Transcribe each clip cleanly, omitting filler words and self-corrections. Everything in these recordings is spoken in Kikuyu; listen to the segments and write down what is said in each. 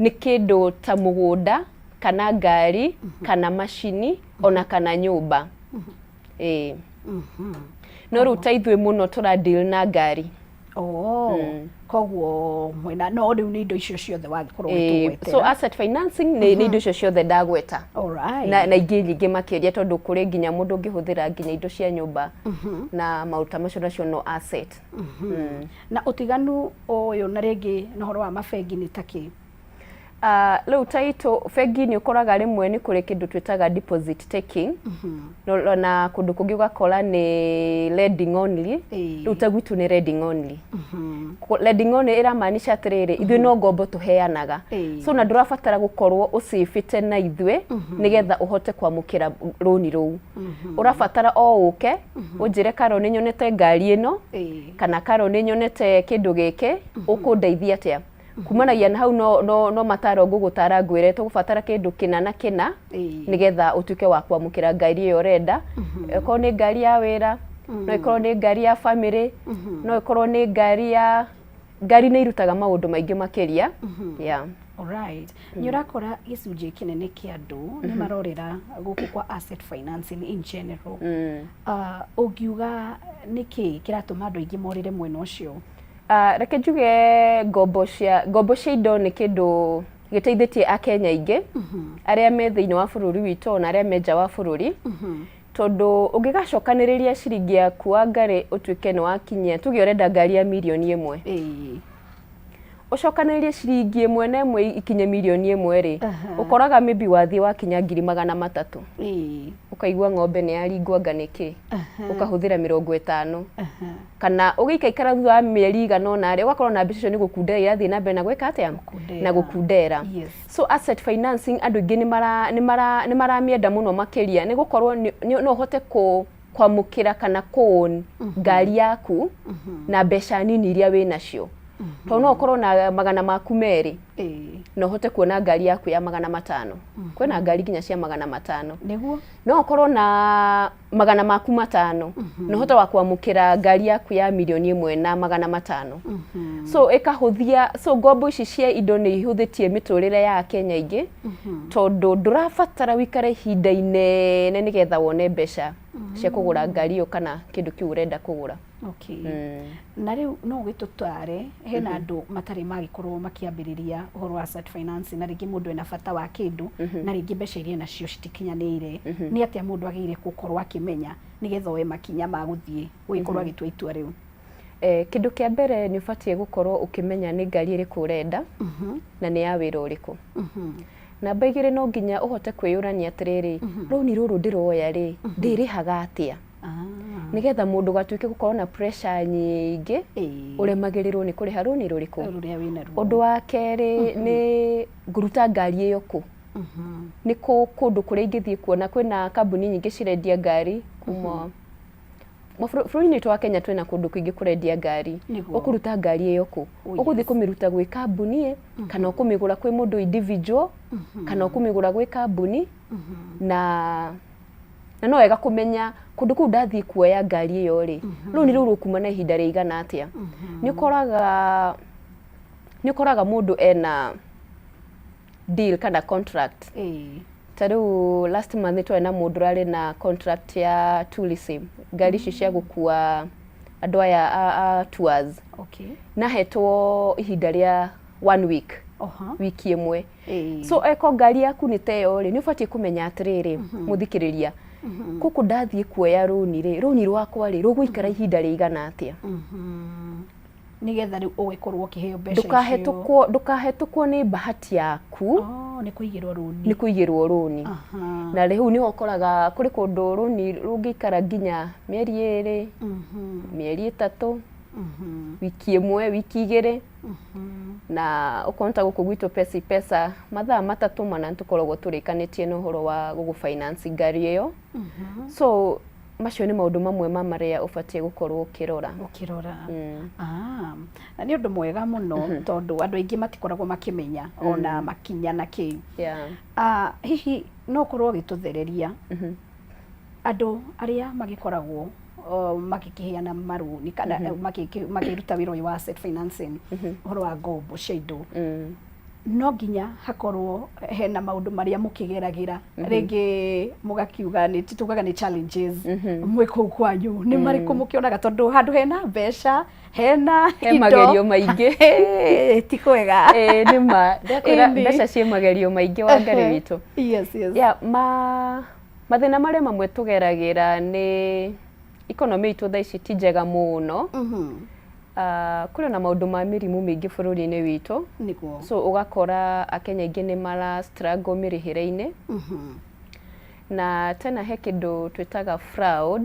Nĩ kĩndũ ta mũgũnda kana ngari kana macini ona kana nyũmba. Ĩĩ. No rĩu ta ithuĩ mũno tũra deal na ngari. Oh, koguo mwena no rĩu nĩ indo icio ciothe wagĩkorwo Ĩĩ, so ũgĩtũgwetera. Asset financing nĩ indo icio ciothe ndagweta. Na ingĩ nyingĩ makĩria, tondũ kũrĩ nginya mũndũ ũngĩhũthĩra nginya indo cia nyũmba na maũndũ ta macio, nacio no asset. Na ũtiganu ũyũ na rĩngĩ na ũhoro wa mabengi nĩ ta kĩ? Rĩu ta itũ bengi nĩ ũkoraga rĩmwe nĩ kũrĩ kĩndũ twĩtaga deposit taking. Na kũndũ kũngĩ ũgakora nĩ lending only. Rĩu ta gwitũ nĩ lending only. Lending only ĩramaanisha atĩrĩrĩ, ithuĩ no ngombo tũheanaga. So na ndũrabatara gũkorwo ũcĩbĩte na ithuĩ nĩgetha ũhote kwamũkĩra rũni rũu. Ũrabatara o ũke ũnjĩre, "Karo, nĩ nyonete ngari ĩno," kana, "Karo, nĩ nyonete kĩndũ gĩkĩ, ũkũndeithia atĩa?" Kumanagia na hau no mataro ngũgũtara, ngwĩre tũgũbatara kĩndũ kĩna na kĩna nĩgetha ũtuĩke wa kwamũkĩra ngari ĩyo ũrenda. Ĩkorwo nĩ ngari ya wĩra, no ĩkorwo nĩ ngari ya family, no ĩkorwo nĩ ngari ya ngari nĩ irutaga maũndũ maingĩ makĩria, yeah. Alright. Nĩ ũrakora gĩcunjĩ kĩnene kĩa andũ nĩ marorera gũkũ kwa asset financing in general. Ũngiuga nĩkĩ kĩratũma andũ aingĩ morĩre mwena ũcio? Reke njuge ngombo cia indo nĩ kĩndũ gĩteithĩtie Akenya aingĩ arĩa me thĩinĩ wa bũrũri witũ ona arĩa me nja wa bũrũri, tondũ ũngĩgacokanĩrĩria ciringi yaku wa ngarĩ ũtuĩke nĩ wakinyia, tuge ũrenda ngari ya mirioni 1, ũcokanĩrĩrie ciringi ĩmwe na ĩmwe ikinye mirioni 1 rĩ, ũkoraga maybe wathiĩ wakinya 300,000. Ũkaigua ng'ombe nĩ yaringwo, anga nĩkĩ, ũkahũthĩra 50, kana ũgĩikaikara thutha wa mĩeri igana ũna rĩ, ũgakorwo na mbeca icio nĩ gũkundera irathiĩ na mbere na gwĩka atĩa? Gũkundera. Na gũkundera. So asset financing andũ aingĩ nĩ maramĩenda mũno makĩria, nĩ gũkorwo no ũhote kwamũkĩra kana kũ own ngari yaku na mbeca nini iria wĩ nacio, tondũ no ũkorwo na 200 na ũhote kuona ngari yaku ya 500. Kwĩna ngari nginya cia 500. No ũkorwo na 500 na ũhote wa kwamũkĩra ngari yaku ya 1,500,000. So ĩkahũthia, so ngombo ici cia indo nĩ ihũthĩtie mĩtũrĩre ya Akenya aingĩ, tondũ ndũrabatara wĩikare ihinda inene nĩgetha wone mbeca cia kũgũra ngari ĩyo kana kĩndũ kĩu ũrenda kũgũra. Na rĩu no ũgĩtũtare, hena andũ matarĩ magĩkorwo makĩambĩrĩria ũhoro wa asset financing, na rĩngĩ mũndũ ena bata wa kĩndũ na rĩngĩ mbeca iria enacio citikinyanĩire. Nĩ atĩa mũndũ agĩrĩire gũkorwo akĩmenya nĩgetha oe makinya ma gũthiĩ gũgĩkorwo agĩtua itua rĩu? Kĩndũ kĩa mbere nĩ ũbatiĩ gũkorwo ũkĩmenya nĩ ngari ĩrĩkũ ũrenda na nĩ ya wĩra ũrĩkũ. Namba 2, no nginya ũhote kwĩyũrania atĩrĩrĩ, rũni rũrũ ndĩroya rĩ, ndĩrĩhaga atĩa, nĩgetha mũndũ gatuĩke gũkorwo na pressure nyingĩ ũremagĩrĩrwo nĩ kũrĩha rũni rũrĩkũ. Rũrĩa wĩnaruo. Ũndũ wa kerĩ nĩ ngũruta ngari ĩyo kũ, nĩ kũ kũndũ kũrĩa ingĩthiĩ kuona kwĩna kambuni nyingĩ cirendia ngari kuma bũrũri-inĩ witũ wa Kenya. Twĩna kũndũ kũingĩ kũrendia ngari. Ũkũruta ngari ĩyo kũ? Ũgũthiĩ kũmĩruta gwĩ kambuni ĩ, kana ũkũmĩgũra kwĩ mũndũ individual, kana ũkũmĩgũra gwĩ kambuni? Na no wega kũmenya kũndũ kũu ndathiĩ kuoya ngari ĩyo rĩ, rũni rũu rũkuma na ihinda rĩigana atĩa. Nĩ ũkoraga mũndũ ena deal kana contract. Ta rĩu last month twarĩ na mũndũ ũrarĩ na contract ya tourism, ngari ici cia gũkua andũ aya a tours, na hetwo ihinda rĩa one week, wiki 1. So eko ngari yaku nĩ ta ĩyo rĩ, nĩ ũbatiĩ kũmenya atĩrĩrĩ, mũthikĩrĩria, gũkũ ndathiĩ kuoya rũni rĩ, rũni rwakwa rĩ, rũgũikara ihinda rĩigana atĩa? Nĩgetha rĩu ũgĩkorwo ũkĩheo mbeca icio. Ndũkahetũkwo nĩ bahati yaku. Oh, nĩ kũigĩrwo rũni. Nĩ kũigĩrwo rũni. Na rĩu nĩho ũkoraga kũrĩ kũndũ rũni rũngĩikara nginya mĩeri 2, mĩeri 3, wiki 1, wiki 2. Na ũkona ta gũkũ gwitũ Pesi Pesa, mathaa 3 mana nĩtũkoragwo tũrĩkanĩtie na ũhoro wa gũgũ finance ngari ĩyo. So macio nĩ maũndũ mamwe ma marĩa ũbatiĩ gũkorwo ũkĩrora. Ũkĩrora. Ah, na nĩ ũndũ mwega mũno, tondũ andũ aingĩ matikoragwo makĩmenya ona makinya na kĩ. Ah, hihi no ũkorwo ũgĩtũthereria andũ arĩa magĩkoragwo magĩkĩheana marũni kana makĩruta wĩra ũyũ wa asset financing, ũhoro wa ngombo cia indo? No nginya hakorwo hena maũndũ marĩa mũkĩgeragĩra, rĩngĩ mũgakiuga nĩ tugaga nĩ challenges mwĩ kũu kwanyu, nĩ marĩkũ mũkĩonaga? Tondũ handũ hena mbeca hena He indo magerio maingĩ. Ti kwega. Ĩĩ, nĩ ma ndakwĩra. Ĩni. Mbeca ciĩ magerio maingĩ wa Ngai witũ. Ya ma mathĩna marĩa mamwe tũgeragĩra nĩ economy itũ thaa ici ti njega mũno. Ah, kũrĩ na maũndũ ma mĩrimũ mĩingĩ bũrũri-inĩ witũ. So ũgakora Akenya aingĩ nĩ mara struggle mĩrĩhĩre-inĩ. Na tena he kĩndũ twĩtaga fraud.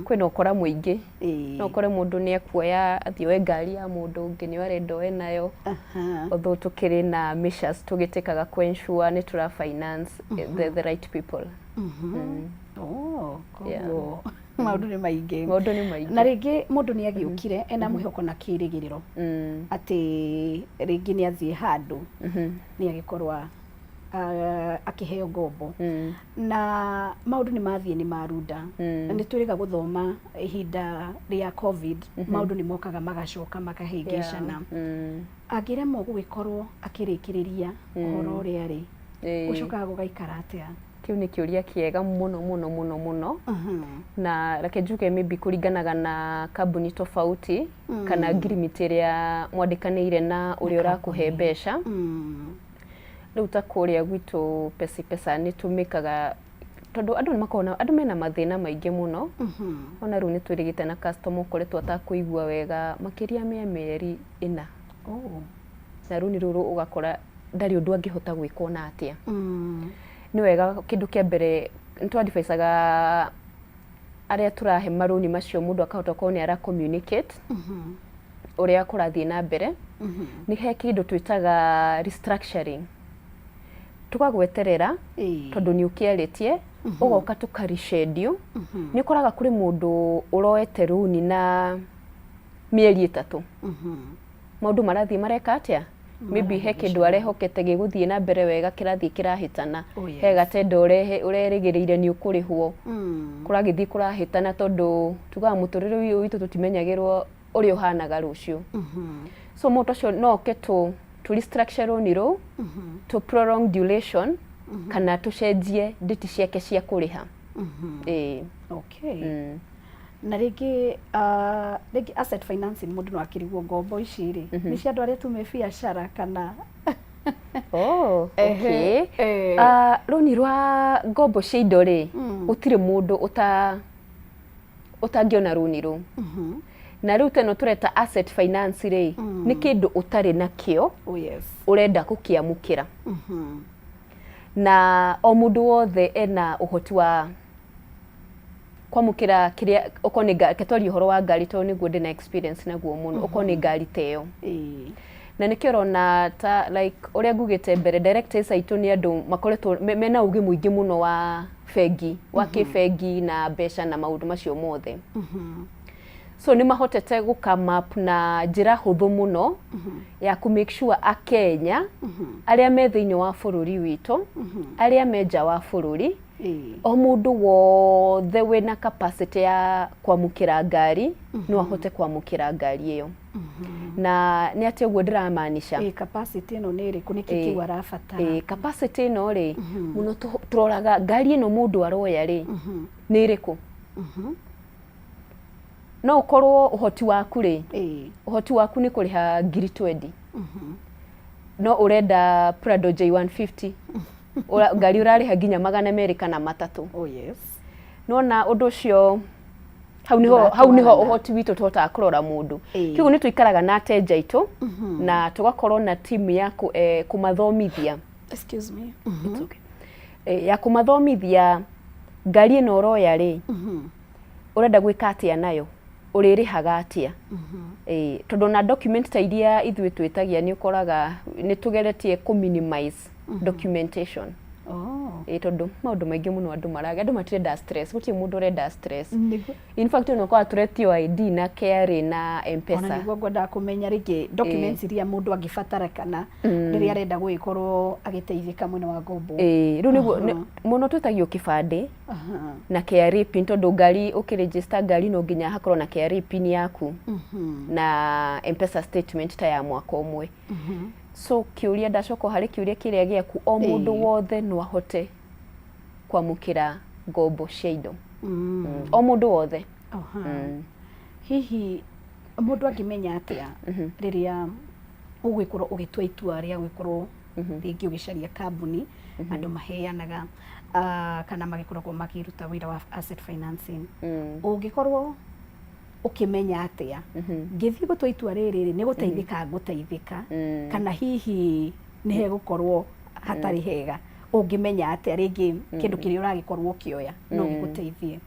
Kwĩna ũkora mũingĩ. No ũkore mũndũ nĩ ekuoya athiĩ oe ngari ya mũndũ ũngĩ nĩyo arenda oe nayo. Although tũkĩrĩ na measures tũgĩtĩkaga kũ ensure nĩ tũra finance the right people. Oh, koguo maũndũ nĩ maingĩ. Maũndũ nĩ maingĩ. Na rĩngĩ mũndũ nĩ agĩũkire ena mwĩhoko na kĩrĩgĩrĩro atĩ rĩngĩ nĩ athiĩ handũ nĩ agĩkorwo akĩheo ngombo, na maũndũ nĩ mathiĩ nĩ marunda. Nĩ twĩrĩga gũthoma ihinda rĩa COVID, maũndũ nĩ mokaga magacoka makahĩngĩcana. Angĩremwo gũgĩkorwo akĩrĩkĩrĩria ũhoro ũrĩa rĩ, gũcokaga gũgaikara atĩa? Kĩu nĩ kĩũria kĩega mũno mũno mũno mũno. Na reke njuge maybe kũringanaga na kambuni tofauti kana ngirimiti ĩrĩa mwandĩkanĩire na ũrĩa ũrakũhe mbeca. Rĩu ta kũrĩa gwitũ Pesi Pesa nĩ tũmĩkaga tondũ andũ nĩ makoragwo na andũ mena mathĩna maingĩ mũno. Ona rĩu nĩ twĩrĩgĩte na customer ũkoretwo atakũigua wega makĩria mĩa mĩeri 4. Na rũni rũrũ ũgakora ndarĩ ũndũ angĩhota gwĩka ona atĩa. Nĩ wega, kĩndũ kĩa mbere nĩ twadvisaga arĩa tũrahe marũni macio, mũndũ akahota gũkorwo nĩ ara communicate ũrĩa kũrathiĩ na mbere. Nĩ he kĩndũ twĩtaga restructuring, tũgagweterera tondũ nĩ ũkĩarĩtie, ũgoka tũka reschedule. Nĩ ũkoraga kũrĩ mũndũ ũroete rũni na mĩeri 3, maũndũ marathiĩ mareka atĩa, maybe he kĩndũ arehokete gĩgũthiĩ na mbere wega kĩrathiĩ kĩrahĩtana. He gatenda ũrerĩgĩrĩire nĩ ũkũrĩhwo, kũragĩthiĩ kũrahĩtana, tondũ tugaga mũtũrĩre ũyũ witũ tũtimenyagĩrwo ũrĩa ũhanaga rũciũ. So mũndũ ũcio no oke tũ restructure rũni rũu, tũ prolong duration kana tũcenjie date ciake cia kũrĩha, ĩĩ. Na rĩngĩ rĩngĩ asset financing, mũndũ no akĩrigwo ngombo ici rĩ, nĩ cia andũ arĩa tu me biacara kana? Oh, okay. Rũni rwa ngombo cia indo rĩ, gũtirĩ mũndũ ũtangĩona rũni rũu. Na rĩu teno tũreta asset finance rĩ, nĩ kĩndũ ũtarĩ nakĩo, ũrenda gũkĩamũkĩra. Na o mũndũ wothe ena ũhoti wa kwamũkĩra kĩrĩa, okorwo nĩ reke twarie ũhoro wa ngari tondũ nĩguo ndĩna experience naguo mũno, okorwo nĩ ngari ta ĩyo. Na nĩkĩo ũrona ta like ũrĩa ngugĩte mbere, directors aitũ nĩ andũ makoretwo mena ũgĩ mũingĩ mũno wa bengi, wa kĩbengi na mbeca na maũndũ macio mothe. So nĩ mahotete gũ come up na njĩra hũthũ mũno ya kũ make sure Akenya arĩa me thĩinĩ wa bũrũri witũ, arĩa me nja wa bũrũri, o mũndũ wothe wĩna capacity ya kwamũkĩra ngari no ahote kwamũkĩra ngari ĩyo. Na nĩ atĩ ũguo ndĩramaanisha? Ĩĩ, capacity ĩno nĩ ĩrĩkũ? Nĩkĩ kĩu arabatara? Ĩĩ, capacity ĩno rĩ, mũno tũroraga ngari ĩno mũndũ aroya rĩ, nĩ ĩrĩkũ. No ũkorwo ũhoti waku rĩ, ũhoti waku nĩ kũrĩha ngiri 20, no ũrenda Prado J150. Ngari ũrarĩha nginya 203. Nona ũndũ ũcio hau niho, hau niho Ndũratwarana. Ũhoti witũ tũhotaga kũrora mũndũ. Kĩguo nĩ tũikaraga na ateja aitũ na tũgakorwo na timu ya kũmathomithia. Excuse me. It's okay. Ya kũmathomithia ngari ĩno ũroya rĩ, ũrenda gwĩka atĩa nayo, ũrĩrĩhaga atĩa. Tondũ na document ta iria ithuĩ twĩtagia, nĩ ũkoraga nĩ tũgeretie kũ minimize documentation. Tondũ maũndũ maingĩ mũno andũ maraga, andũ matirenda stress, gũtirĩ mũndũ ũrenda stress. In fact, ona ũkoraga tũretio ID na KRA na Ona M-Pesa. Nĩguo ngwendaga kũmenya rĩngĩ documents iria mũndũ angĩbatara kana rĩrĩa arenda gũgĩkorwo agĩteithĩka mwena wa ngombo. Ĩĩ, rĩu nĩguo mũno twĩtagio kĩbandĩ na KRA PIN, tondũ ngari ũkĩregister ngari no nginya hakorwo na KRA PIN yaku na M-Pesa statement ta ya mwaka ũmwe. So kĩũria, ndacoka harĩ kĩũria kĩrĩa gĩaku, o mũndũ wothe no ahote kwamũkĩra ngombo cia indo. O mũndũ wothe. Hihi mũndũ angĩmenya atĩa rĩrĩa ũgwĩkorwo ũgĩtua itua rĩa gwĩkorwo rĩngĩ ũgĩcaria kambuni andũ maheanaga kana magĩkoragwo makĩruta wĩra wa asset financing, ũngĩkorwo ũkĩmenya atĩa ngĩthiĩ gũtua itua rĩrĩ rĩ, nĩ gũteithĩka ngũteithĩka kana hihi nĩ hegũkorwo hatarĩ hega? Ũngĩmenya atĩa rĩngĩ kĩndũ kĩrĩa ũragĩkorwo ũkĩoya no gĩgũteithie?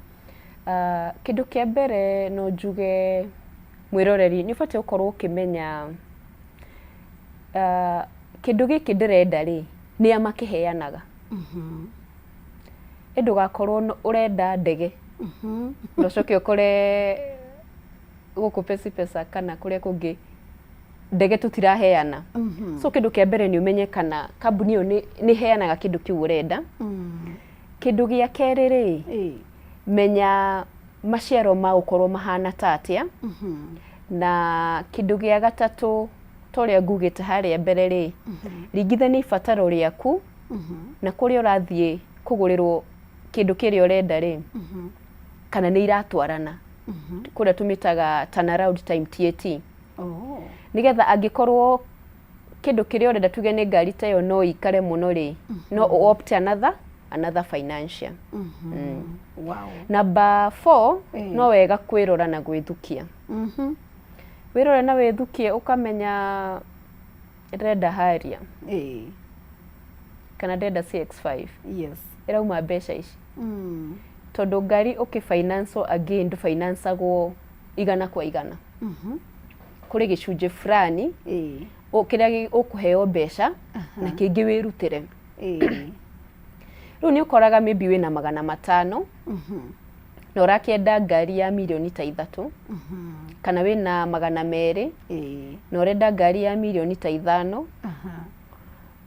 Kĩndũ kĩa mbere no njuge mwĩroreri nĩ ũbatiĩ gũkorwo ũkĩmenya kĩndũ gĩkĩ ndĩrenda rĩ, nĩa makĩheanaga. Ĩ ndũgakorwo ũrenda ndege na ũcoke ũkore gũkũ Pesi Pesa kana kũrĩa kũngĩ ndege tũtiraheana. So kĩndũ kĩa mbere nĩ ũmenye kana kambuni ĩyo nĩ ĩheanaga kĩndũ kĩu ũrenda. Kĩndũ gĩa kerĩ rĩ, menya maciaro ma gũkorwo mahana ta atĩa. Na kĩndũ gĩa gatatũ, ta ũrĩa ngugĩte harĩa mbere rĩ, ringithania ibataro rĩaku na kũrĩa ũrathiĩ kũgũrĩrwo kĩndũ kĩrĩa ũrenda rĩ, kana nĩ iratwarana. Kũrĩa tũmĩtaga turnaround time, TAT. Nĩgetha angĩkorwo kĩndũ kĩrĩa ũrenda, tuge nĩ ngari ta ĩyo, no ikare mũno rĩ, no ũ opt another financier. Number 4, no wega kwĩrora na gwĩthukia. Wĩrore na wĩthukie, ũkamenya ndĩrenda Harrier kana ndĩrenda CX5, ĩrauma mbeca ici. Tondũ ngari ũkĩ finance again, ndũfinancagwo 100%. Kũrĩ gĩcunjĩ fulani kĩrĩa ũkũheo mbeca na kĩngĩ wĩrutĩre. Rĩu nĩ ũkoraga maybe wĩna 500 na ũrakĩenda ngari ya mirioni ta 3, kana wĩna 200 na ũrenda ngari ya mirioni ta 5.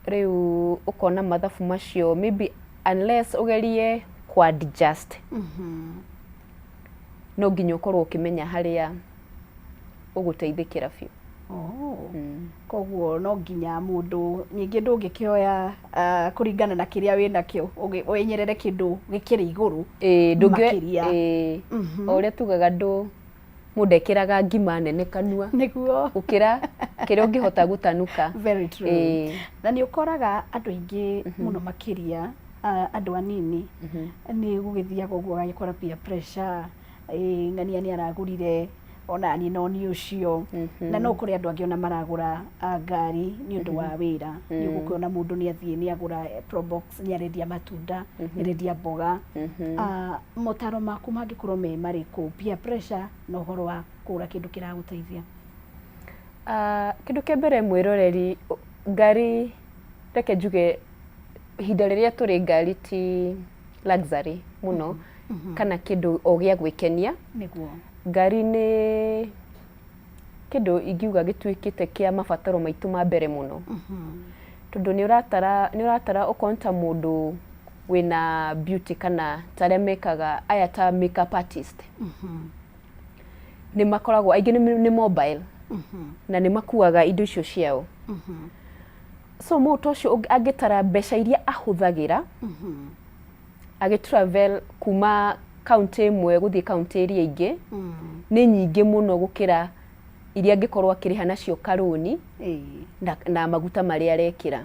Rĩu ũkona mathabu macio, maybe unless ũgerie ku adjust, no nginya ũkorwo ũkĩmenya harĩa ũgũteithĩkĩra biũ. Oh. Koguo no nginya mũndũ ningĩ ndũngĩkĩoya kũringana na kĩrĩa wĩnakĩo wenyerere kĩndũ gĩkĩrĩ igũrũ Ĩĩ, ndũngĩ makĩria. Ĩĩ, o ũrĩa tugaga, ndũ mũndũ ekĩraga ngima nene kanua nĩguo gũkĩra kĩrĩa ũngĩhota gũtanuka. Very true. Na nĩ ũkoraga andũ aingĩ mũno makĩria andũ anini nĩ gũgĩthiaga ũguo agagĩkora peer pressure, ng'ania nĩ aragũrire, ona niĩ no niĩ ũcio. Na no kũrĩ andũ angĩ ona maragũra ngari nĩ ũndũ wa wĩra. Nĩ ũgũkĩona mũndũ nĩ athiĩ nĩ agũra Probox, nĩ arendia matunda, nĩ arendia mboga. Motaro maku mangĩkorwo me marĩkũ, peer pressure na ũhoro wa kũgũra kĩndũ kĩragũteithia? Kĩndũ kĩa mbere, mwĩroreri, ngari, reke njuge ihinda rĩrĩa tũrĩ, ngari ti luxury mũno kana kĩndũ o gĩa gwĩkenia. Ngari nĩ kĩndũ ingiuga gĩtuĩkĩte kĩa mabataro maitũ ma mbere mũno, tondũ nĩ ũratara okorwo nĩ ta mũndũ wĩna beauty kana ta arĩa mekaga aya ta makeup artist, nĩ makoragwo aingĩ nĩ mobile na nĩ makuaga indo icio ciao. So mũndũ ta ũcio angĩtara mbeca iria ahũthagĩra agĩ travel kuma kaunti ĩmwe gũthiĩ kaunti ĩrĩa ĩngĩ, nĩ nyingĩ mũno gũkĩra iria angĩkorwo akĩrĩha nacio karũni na maguta marĩa arekĩra.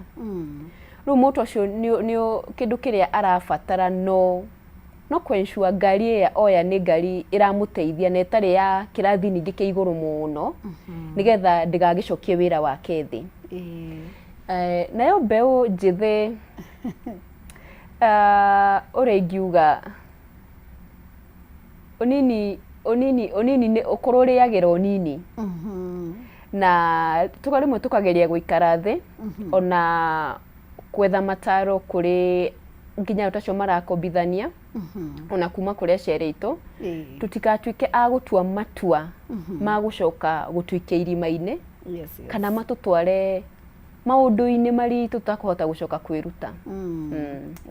Rĩu mũndũ ũcio nĩ kĩndũ kĩrĩa arabatara no kũ ensure ngari ĩrĩa oya nĩ ngari ĩramũteithia na ĩtarĩ ya kĩrathi ningĩ kĩa igũrũ mũno, nĩgetha ndĩgagĩcokie wĩra wake thĩ. Nayo mbeũ njĩthĩ, ũrĩa ingiuga, ũnini ũnini ũnini nĩ ũkorwo ũrĩagĩra ũnini, na tuga rĩmwe tũkageria gũikara thĩ ona gwetha mataro kũrĩ nginya andũ acio marakombithania, ona kuma kũrĩ aciari aitũ, tũtigatuĩke a gũtua matua ma gũcoka gũtuikia irima-inĩ kana matũtware maũndũ-inĩ maritũ tũtakũhota gũcoka kwĩruta.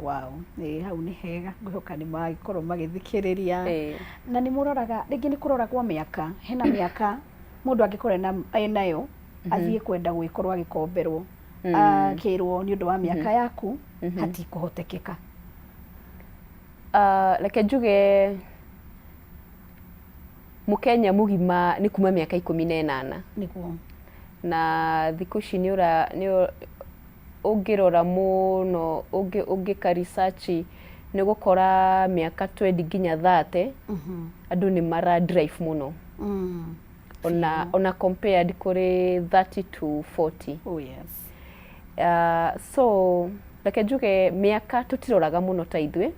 Wow, ĩ hau nĩ hega, ngwĩhoka nĩ magĩkorwo magĩthikĩrĩria. Na nĩ mũroraga rĩngĩ, nĩ kũroragwo mĩaka, hena mĩaka mũndũ angĩkorwo enayo? Athiĩ kwenda gwĩkorwo agĩkomberwo, akĩrwo nĩ ũndũ wa mĩaka yaku hatikũhotekeka. Reke njuge Mũkenya mũgima nĩ kuma mĩaka 18. Nĩguo. Na thikũ ici nĩ ũra nĩ ũngĩrora mũno, ũngĩka research, nĩ ũgũkora mĩaka 20 nginya 30 andũ nĩ mara drive mũno, ona compared kũrĩ 30 to 40. Oh yes. So reke njuge mĩaka tũtiroraga mũno ta ithuĩ,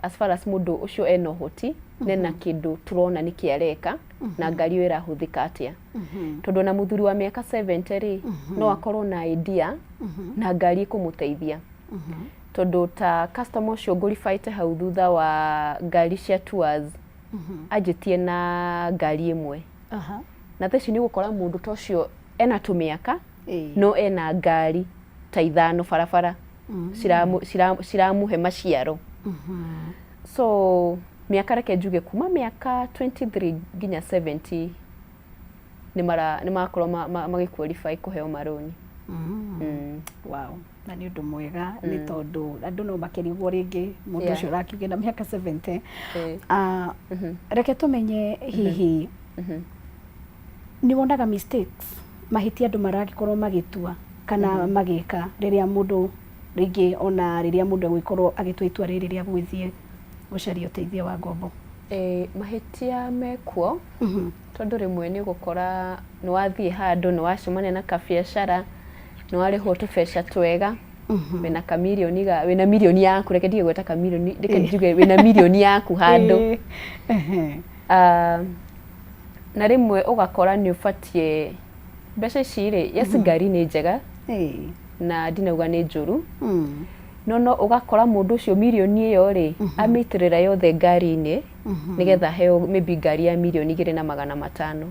as far as mũndũ ũcio ena ũhoti nena kĩndũ tũrona nĩkĩ areka na ngari ĩyo ĩrahũthĩka atĩa, tondũ ona mũthuri wa mĩaka 70 rĩ, no akorwo na idea na ngari ĩkũmũteithia, tondũ ta customer ũcio ngũribaĩte hau thutha wa ngari cia tours anjĩtie na ngari ĩmwe, na thaa ici nĩ ũgũkora mũndũ ta ũcio ena tũmĩaka, no ena ngari ta ithano barabara ciramũhe maciaro. So mĩaka, reke njuge kuma mĩaka 23 nginya 70 nĩ marakorwo magĩ qualify kũheo marũni. Wow, na nĩ ũndũ mwega, nĩ tondũ andũ no makĩrigwo rĩngĩ mũndũ ũcio ũrakiuge na mĩaka 70. Ah, reke tũmenye hihi nĩ wonaga mistakes, mahĩtia andũ maragĩkorwo magĩtua kana magĩka rĩrĩa mũndũ rĩngĩ, ona rĩrĩa mũndũ egũgĩkorwo agĩtua itua rĩrĩ rĩa gũgĩthiĩ gũcaria ũteithio wa ngombo? Mahĩtia mekuo, tondũ rĩmwe nĩ ũgũkora nĩ wathiĩ handũ, nĩ wacemania na kabiacara, nĩ warĩhwo tũbeca twega, wĩna kamirioni ga wĩna mirioni yaku, reke ndige gwĩta kamirioni, reke njuge wĩna mirioni yaku handũ. Ah, na rĩmwe ũgakora nĩ ũbatiĩ mbeca ici rĩ, yes, ngari nĩ njega na ndinauga nĩ njũru, no ũgakora mũndũ ũcio mirioni ĩyo rĩ, amĩitĩrĩra yothe ngari-inĩ nĩgetha aheo maybe ngari ya 2,500,000,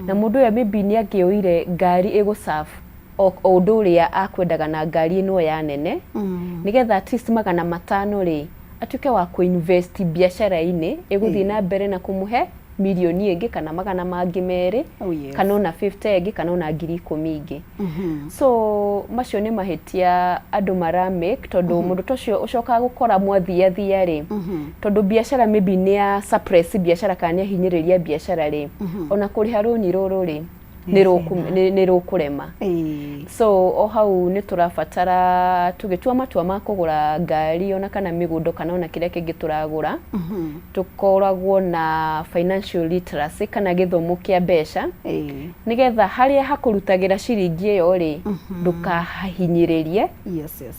na mũndũ ũyũ maybe nĩ angĩoire ngari ĩgũ-serve o ũndũ ũrĩa akwendaga na ngari ĩno ya nene, nĩgetha at least 500 rĩ, atuĩke wa kũ-invest biacara-inĩ ĩgũthiĩ na mbere na kũmũhe mirioni ĩngĩ kana magana mangĩ merĩ, kana ona 50 ĩngĩ, kana ona 10,000 ingĩ. So macio nĩ mahĩtia andũ mara make, tondũ mũndũ ta ũcio ũcokaga gũkora mwathiathia rĩ, tondũ biacara maybe nĩ ya suppress biacara kana nĩ ahinyĩrĩria biacara rĩ, ona kũrĩha rũni rũrũ rĩ, nĩ rũkũrema. So o hau nĩ tũrabatara tũgĩtua matua ma kũgũra ngari ona kana mĩgũnda kana ona kĩrĩa kĩngĩ tũragũra, tũkoragwo na financial literacy kana gĩthomo kĩa mbeca, nĩgetha harĩa hakũrutagĩra ciringi ĩyo rĩ, ndũkahahinyĩrĩrie,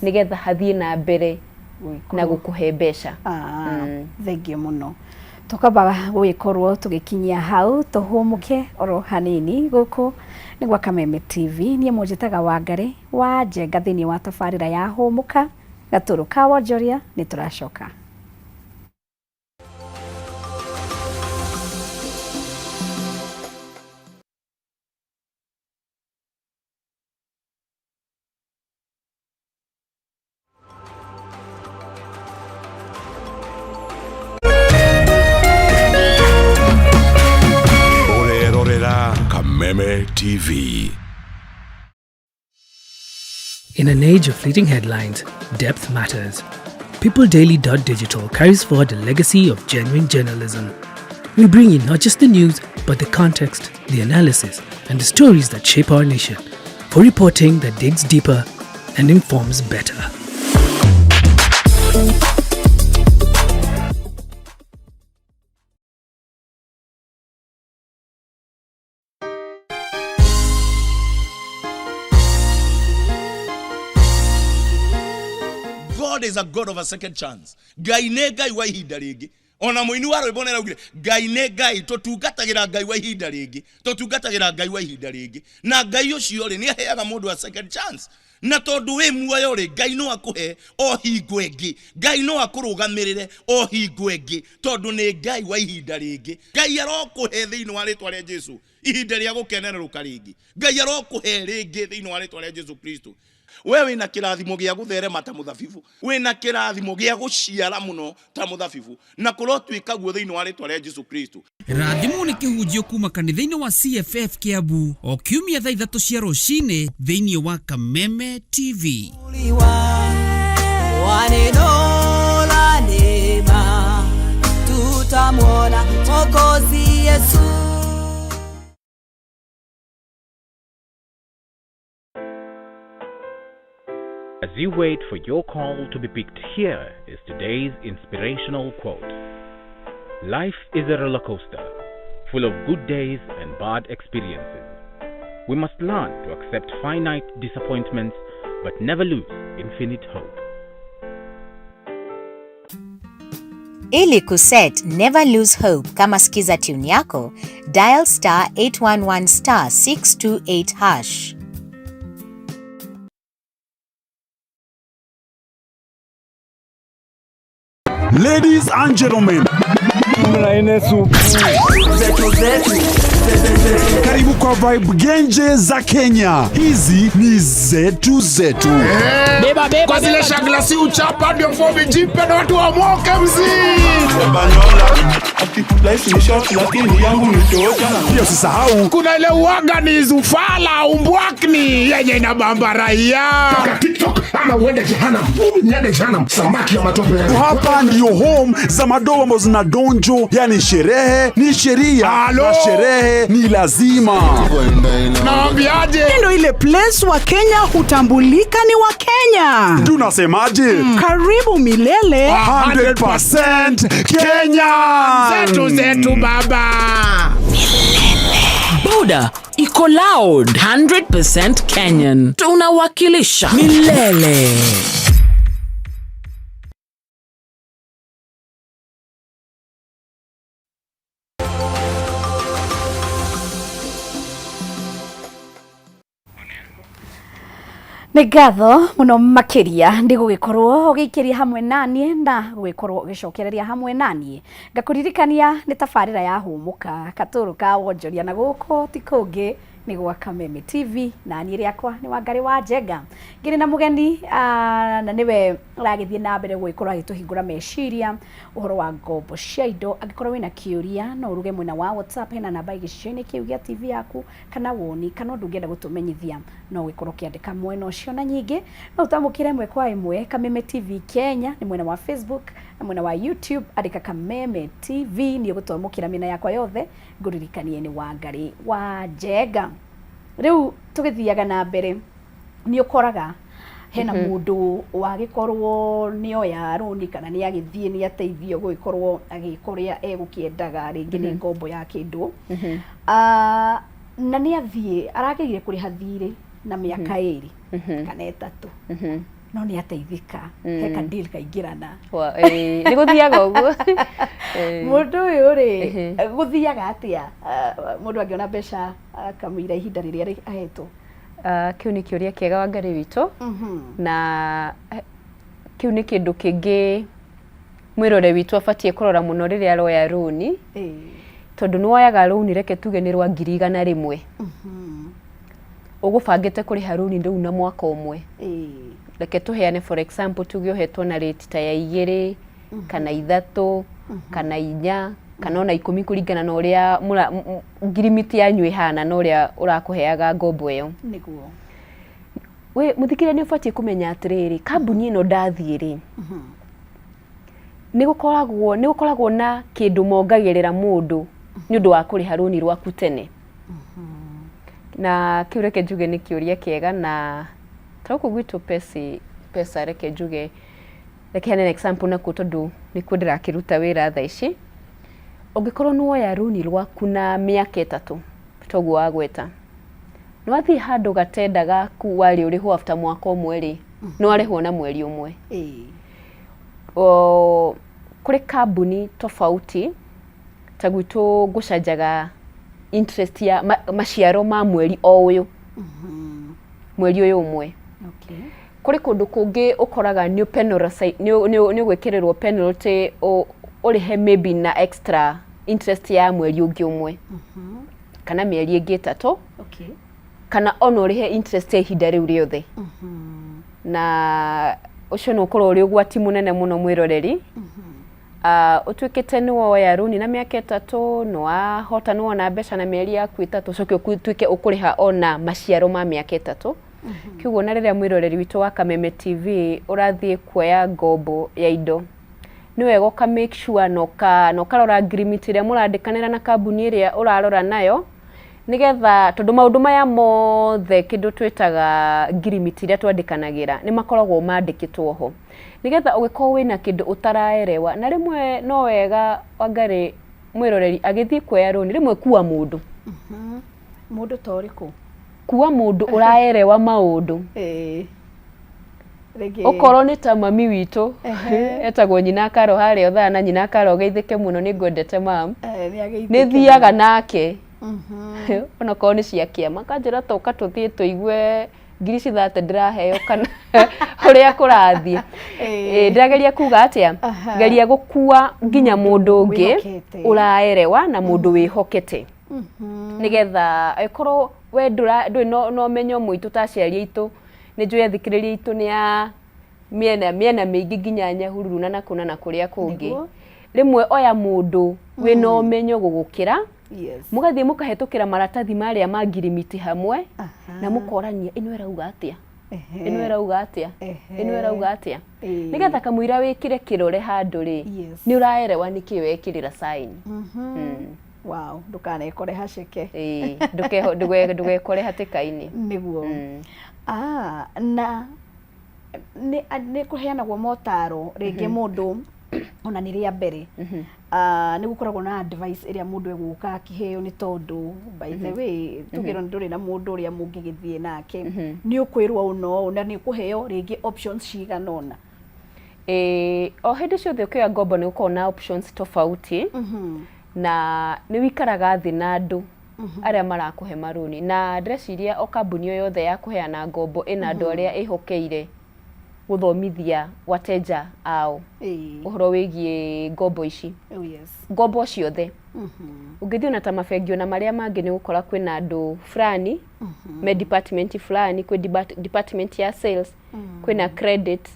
nĩgetha hathiĩ na mbere na gũkũhe mbeca. Ah, thengiũ mũno. Tũkamba gũgĩkorwo tũgĩkinyia hau, tũhũmũke oro hanini. Gũkũ nĩ gwa Kameme TV, niĩ mũnjĩtaga Wangari wa Njenga thĩinĩ wa tabarĩra ya Hũmũka gatũrũ ka wonjoria. Nĩ tũracoka. Ũrerorera Kameme TV. In an age of fleeting headlines, depth matters. PeopleDaily.digital carries forward the legacy of genuine journalism. We bring you not just the news, but the context, the analysis, and the stories that shape our nation. For reporting that digs deeper and informs better. God is a God of a second chance. Ngai nĩ Ngai wa ihinda rĩngĩ. Ona mũini wa rwĩmbo nĩaraugire Ngai nĩ Ngai, tũtungatagĩra Ngai wa ihinda rĩngĩ, tũtungatagĩra Ngai wa ihinda rĩngĩ. Na Ngai ũcio rĩ, nĩ aheaga mũndũ a second chance. Na tondũ wĩ muoyo rĩ, Ngai no akũhe o hingo ĩngĩ. Ngai no akũrũgamĩrĩre o hingo ĩngĩ, tondũ nĩ Ngai wa ihinda rĩngĩ. Ngai arokũhe thĩinĩ wa rĩtwa rĩa Jesu ihinda rĩa gũkenererũka rĩngĩ. Ngai arokũhe rĩngĩ thĩinĩ wa rĩtwa rĩa Jesu Kristo. We wĩna kĩrathimo gĩa gũtherema ta mũthabibũ, wĩna kĩrathimo gĩa gũciara mũno ta mũthabibũ, na kũrotuĩka guo thĩinĩ wa rĩtwa rĩa Jesu Kristo. Rathimwo nĩ kĩhunjio kuma kanitha-inĩ wa CFF Kiambu o kiumia thaa 3 cia rũcinĩ thĩinĩ wa Kameme TV. Wa neno la neema tutamwona Mwokozi Yesu. As you wait for your call to be picked, here is today's inspirational quote. Life is a roller coaster, full of good days and bad experiences. We must learn to accept finite disappointments, but never lose infinite hope. Ili kuset Never Lose Hope kama skiza tune yako, dial star 811 star 628 hash. Ladies and gentlemen, karibu kwa Vibe Genje za Kenya. Hizi ni zetu zetu. Kwa zile shagla si uchapa ndio fomi jipe na watu wamoke mzii. Pia usisahau Kuna ile uaga ni zufala umbwakni yenye inabamba raia. TikTok ama uende jehanamu. Niende jehanamu, samaki ya matope. Hapa ndio home za madoa ambazo zina donjo, yani sherehe ni sheria Halo? na sherehe ni lazima. Naambiaje? Ndio ile place wa Kenya hutambulika ni wa Kenya. Tunasemaje? Karibu milele. 100% Kenya. Zetu zetu baba. Boda iko loud 100% Kenyan. Tunawakilisha milele. Nĩ ngatho mũno makĩria nĩ gũgĩkorwo ũgĩikĩria hamwe naniĩ na gũgĩkorwo ũgĩcokereria hamwe naniĩ. Ngakũririkania nĩ tabarĩra ya Hũmũka katũrũ ka wonjoria, na gũkũ ti kũngĩ nĩ gwa Kameme TV, na niĩ rĩakwa nĩ Wangarĩ wa Njenga. Ngĩrĩ na mũgeni na nĩwe ũragĩthiĩ na mbere gũgĩkorwo agĩtũhingũra meciria ũhoro wa ngombo cia indo. Angĩkorwo wĩna kĩũria no ũruge mwena wa WhatsApp, hena namba gĩcicio-inĩ kĩu gĩa TV yaku, kana woni kana ũndũ ũngĩenda gũtũmenyithia no ũgĩkorwo ũkĩandĩka mwena ũcio. Na nyingĩ no ũtamũkĩre ĩmwe kwa ĩmwe Kameme TV Kenya nĩ mwena wa Facebook na mwena wa YouTube, andĩka Kameme TV nĩ ũgũtwamũkĩra mĩena yakwa yothe. Ngũririkanie nĩ Wangarĩ wa Njenga. Rĩu tũgĩthiaga na mbere nĩ ũkoraga hena mũndũ wagĩkorwo nĩ oya rũni kana nĩ agĩthiĩ nĩ ateithio gũgĩkorwo agĩka ũrĩa egũkĩendaga, rĩngĩ nĩ ngombo ya kĩndũ, na nĩ athiĩ arageire kũrĩha thirĩ na mĩaka 2 kana 3, no nĩ ateithĩka, he ka deal kaingĩrana. Nĩ gũthiaga ũguo. Mũndũ ũyũ rĩ, gũthiaga atĩa mũndũ angĩona mbeca akamũira ihinda rĩrĩa ahetwo? Kĩu nĩ kĩũria kĩega Wangarĩ witũ, na kĩu nĩ kĩndũ kĩngĩ mwĩrore witũ abatiĩ kũrora mũno rĩrĩa aroya rũni, tondũ nĩ woyaga rũni, reke tuge nĩ rwa 100,000, ũgũbangĩte kũrĩha rũni rũu na mwaka ũmwe. Reke tũheane for example, tuge ũhetwo na rate ta ya 2 kana 3 kana 4 kana ona 10 kũringana na ũrĩa ngirimiti yanyu ĩhana na ũrĩa ũrakũheaga ngombo ĩyo. Nĩguo. We mũthikĩrĩria nĩ ũbatiĩ kũmenya atĩrĩrĩ, kambuni ĩno ndathiĩ rĩ, nĩ gũkoragwo na kĩndũ mongagĩrĩra mũndũ nĩ ũndũ wa kũrĩha rũni rwaku tene. Na kĩu reke njuge nĩ kĩũria kĩega, na ta gũkũ gwitũ pesa reke njuge, reke heane example nakuo tondũ nĩkuo ndĩrakĩruta wĩra thaa ici. Ũngĩkorwo nĩ woya rũni rwaku na mĩaka 3 toguo wagweta, nĩ wathiĩ handũ gatenda gaku warĩ ũrĩhwo after mwaka ũmwe rĩ, nĩ warĩhwo na mweri ũmwe. Kũrĩ kambuni tofauti ta gwitũ ngũcanjaga interest ya maciaro ma mweri o ũyũ, mweri ũyũ ũmwe. Kũrĩ kũndũ kũngĩ ũkoraga nĩ ũgwĩkĩrĩrwo penalty ũrĩhe maybe na extra interest ya mweri ũngĩ ũmwe kana mĩeri ĩngĩ 3, kana ona ũrĩhe interest ya ihinda rĩu rĩothe. Na ũcio nĩ ũkorwo ũrĩ ũgwati mũnene mũno mwĩroreri. Ũtuĩkĩte nĩ woya rũni na mĩaka 3, nĩ wahota nĩ wona mbeca na mĩeri yaku 3, ũcoke ũtuĩke ũkũrĩha ona maciaro ma mĩaka 3. Kĩguo na rĩrĩa mwĩroreri witũ wa Kameme TV ũrathiĩ kuoya ngombo ya indo, nĩ wega ũka make sure na ũkarora agreement ĩrĩa mũrandĩkanĩra na kambuni ĩrĩa ũrarora nayo, nĩgetha tondũ maũndũ maya mothe kĩndũ twĩtaga ngirimiti iria twandĩkanagĩra nĩ makoragwo mandĩkĩtwo ho, nĩgetha ũngĩkorwo wĩna kĩndũ ũtaraerewa. Na rĩmwe no wega Wangarĩ mwĩroreri agĩthiĩ kuoya rũni, rĩmwe kua mũndũ. Mũndũ ta ũrĩkũ? Kua mũndũ ũraerewa maũndũ. Rĩngĩ Okorwo nĩ ta mami witũ, etagwo nyina Karo harĩa Othaya, na nyina Karo geithĩke mũno, nĩ ngwendete mam. Nĩ Nĩ thiaga nake onokorwo nĩ cia kĩama, akanjĩra toka tũthiĩ tũigue ngiri cithate ndĩraheo kana ũrĩa kũrathiĩ. Ndĩrageria kuga atĩa, geria gũkua nginya mũndũ ũngĩ Wĩhokete. ũraerewa na mũndũ wĩhokete, nĩgetha ĩkorwo we ndũrĩ na ũmenyo mũitũ ta aciari aitũ. Nĩ njũĩ athikĩrĩria aitũ nĩ a mĩena mĩingĩ nginya Nyahururu na nakũ na kũrĩa kũngĩ. Rĩmwe oya mũndũ wĩna ũmenyo gũgũkĩra, mũgathiĩ mũkahetũkĩra maratathi marĩa ma ngirimiti hamwe, na mũkorania ĩno ĩrauga atĩa, ĩno ĩrauga atĩa, ĩno ĩrauga atĩa, nĩgetha kamũira wĩkĩre kĩrore handũ rĩ, nĩ ũraerewa nĩkĩ wekĩrĩra sign. Wow, ndũkanekore haceke. Ndũgekore hatĩka-inĩ. Nĩguo. Na nĩ kũheanagwo motaro rĩngĩ mũndũ ona nĩ rĩa mbere, nĩ gũkoragwo na advice ĩrĩa mũndũ egũka akĩheo, nĩ tondũ by the way tũgĩrwo ndũrĩ na mũndũ ũrĩa mũngĩgĩthiĩ nake, nĩ ũkwĩrwo ũũ na ũũ, na nĩ ũkũheo rĩngĩ options cigana ũna. O hĩndĩ ciothe ũkĩoya ngombo nĩ gũkoragwo na options tofauti, na nĩ wĩikaraga thĩ na andũ arĩa marakũhe marũni, na ndĩreciria o kambuni o yothe ya kũheana ngombo ĩna andũ arĩa ĩhokeire gũthomithia wateja ao ũhoro wĩgiĩ ngombo ici. Ngombo ciothe ũngĩthiĩ ona ta mabengi ona marĩa mangĩ, nĩ ũgũkora kwĩna andũ fulani me department fulani, kwĩ department ya sales, kwĩna credit,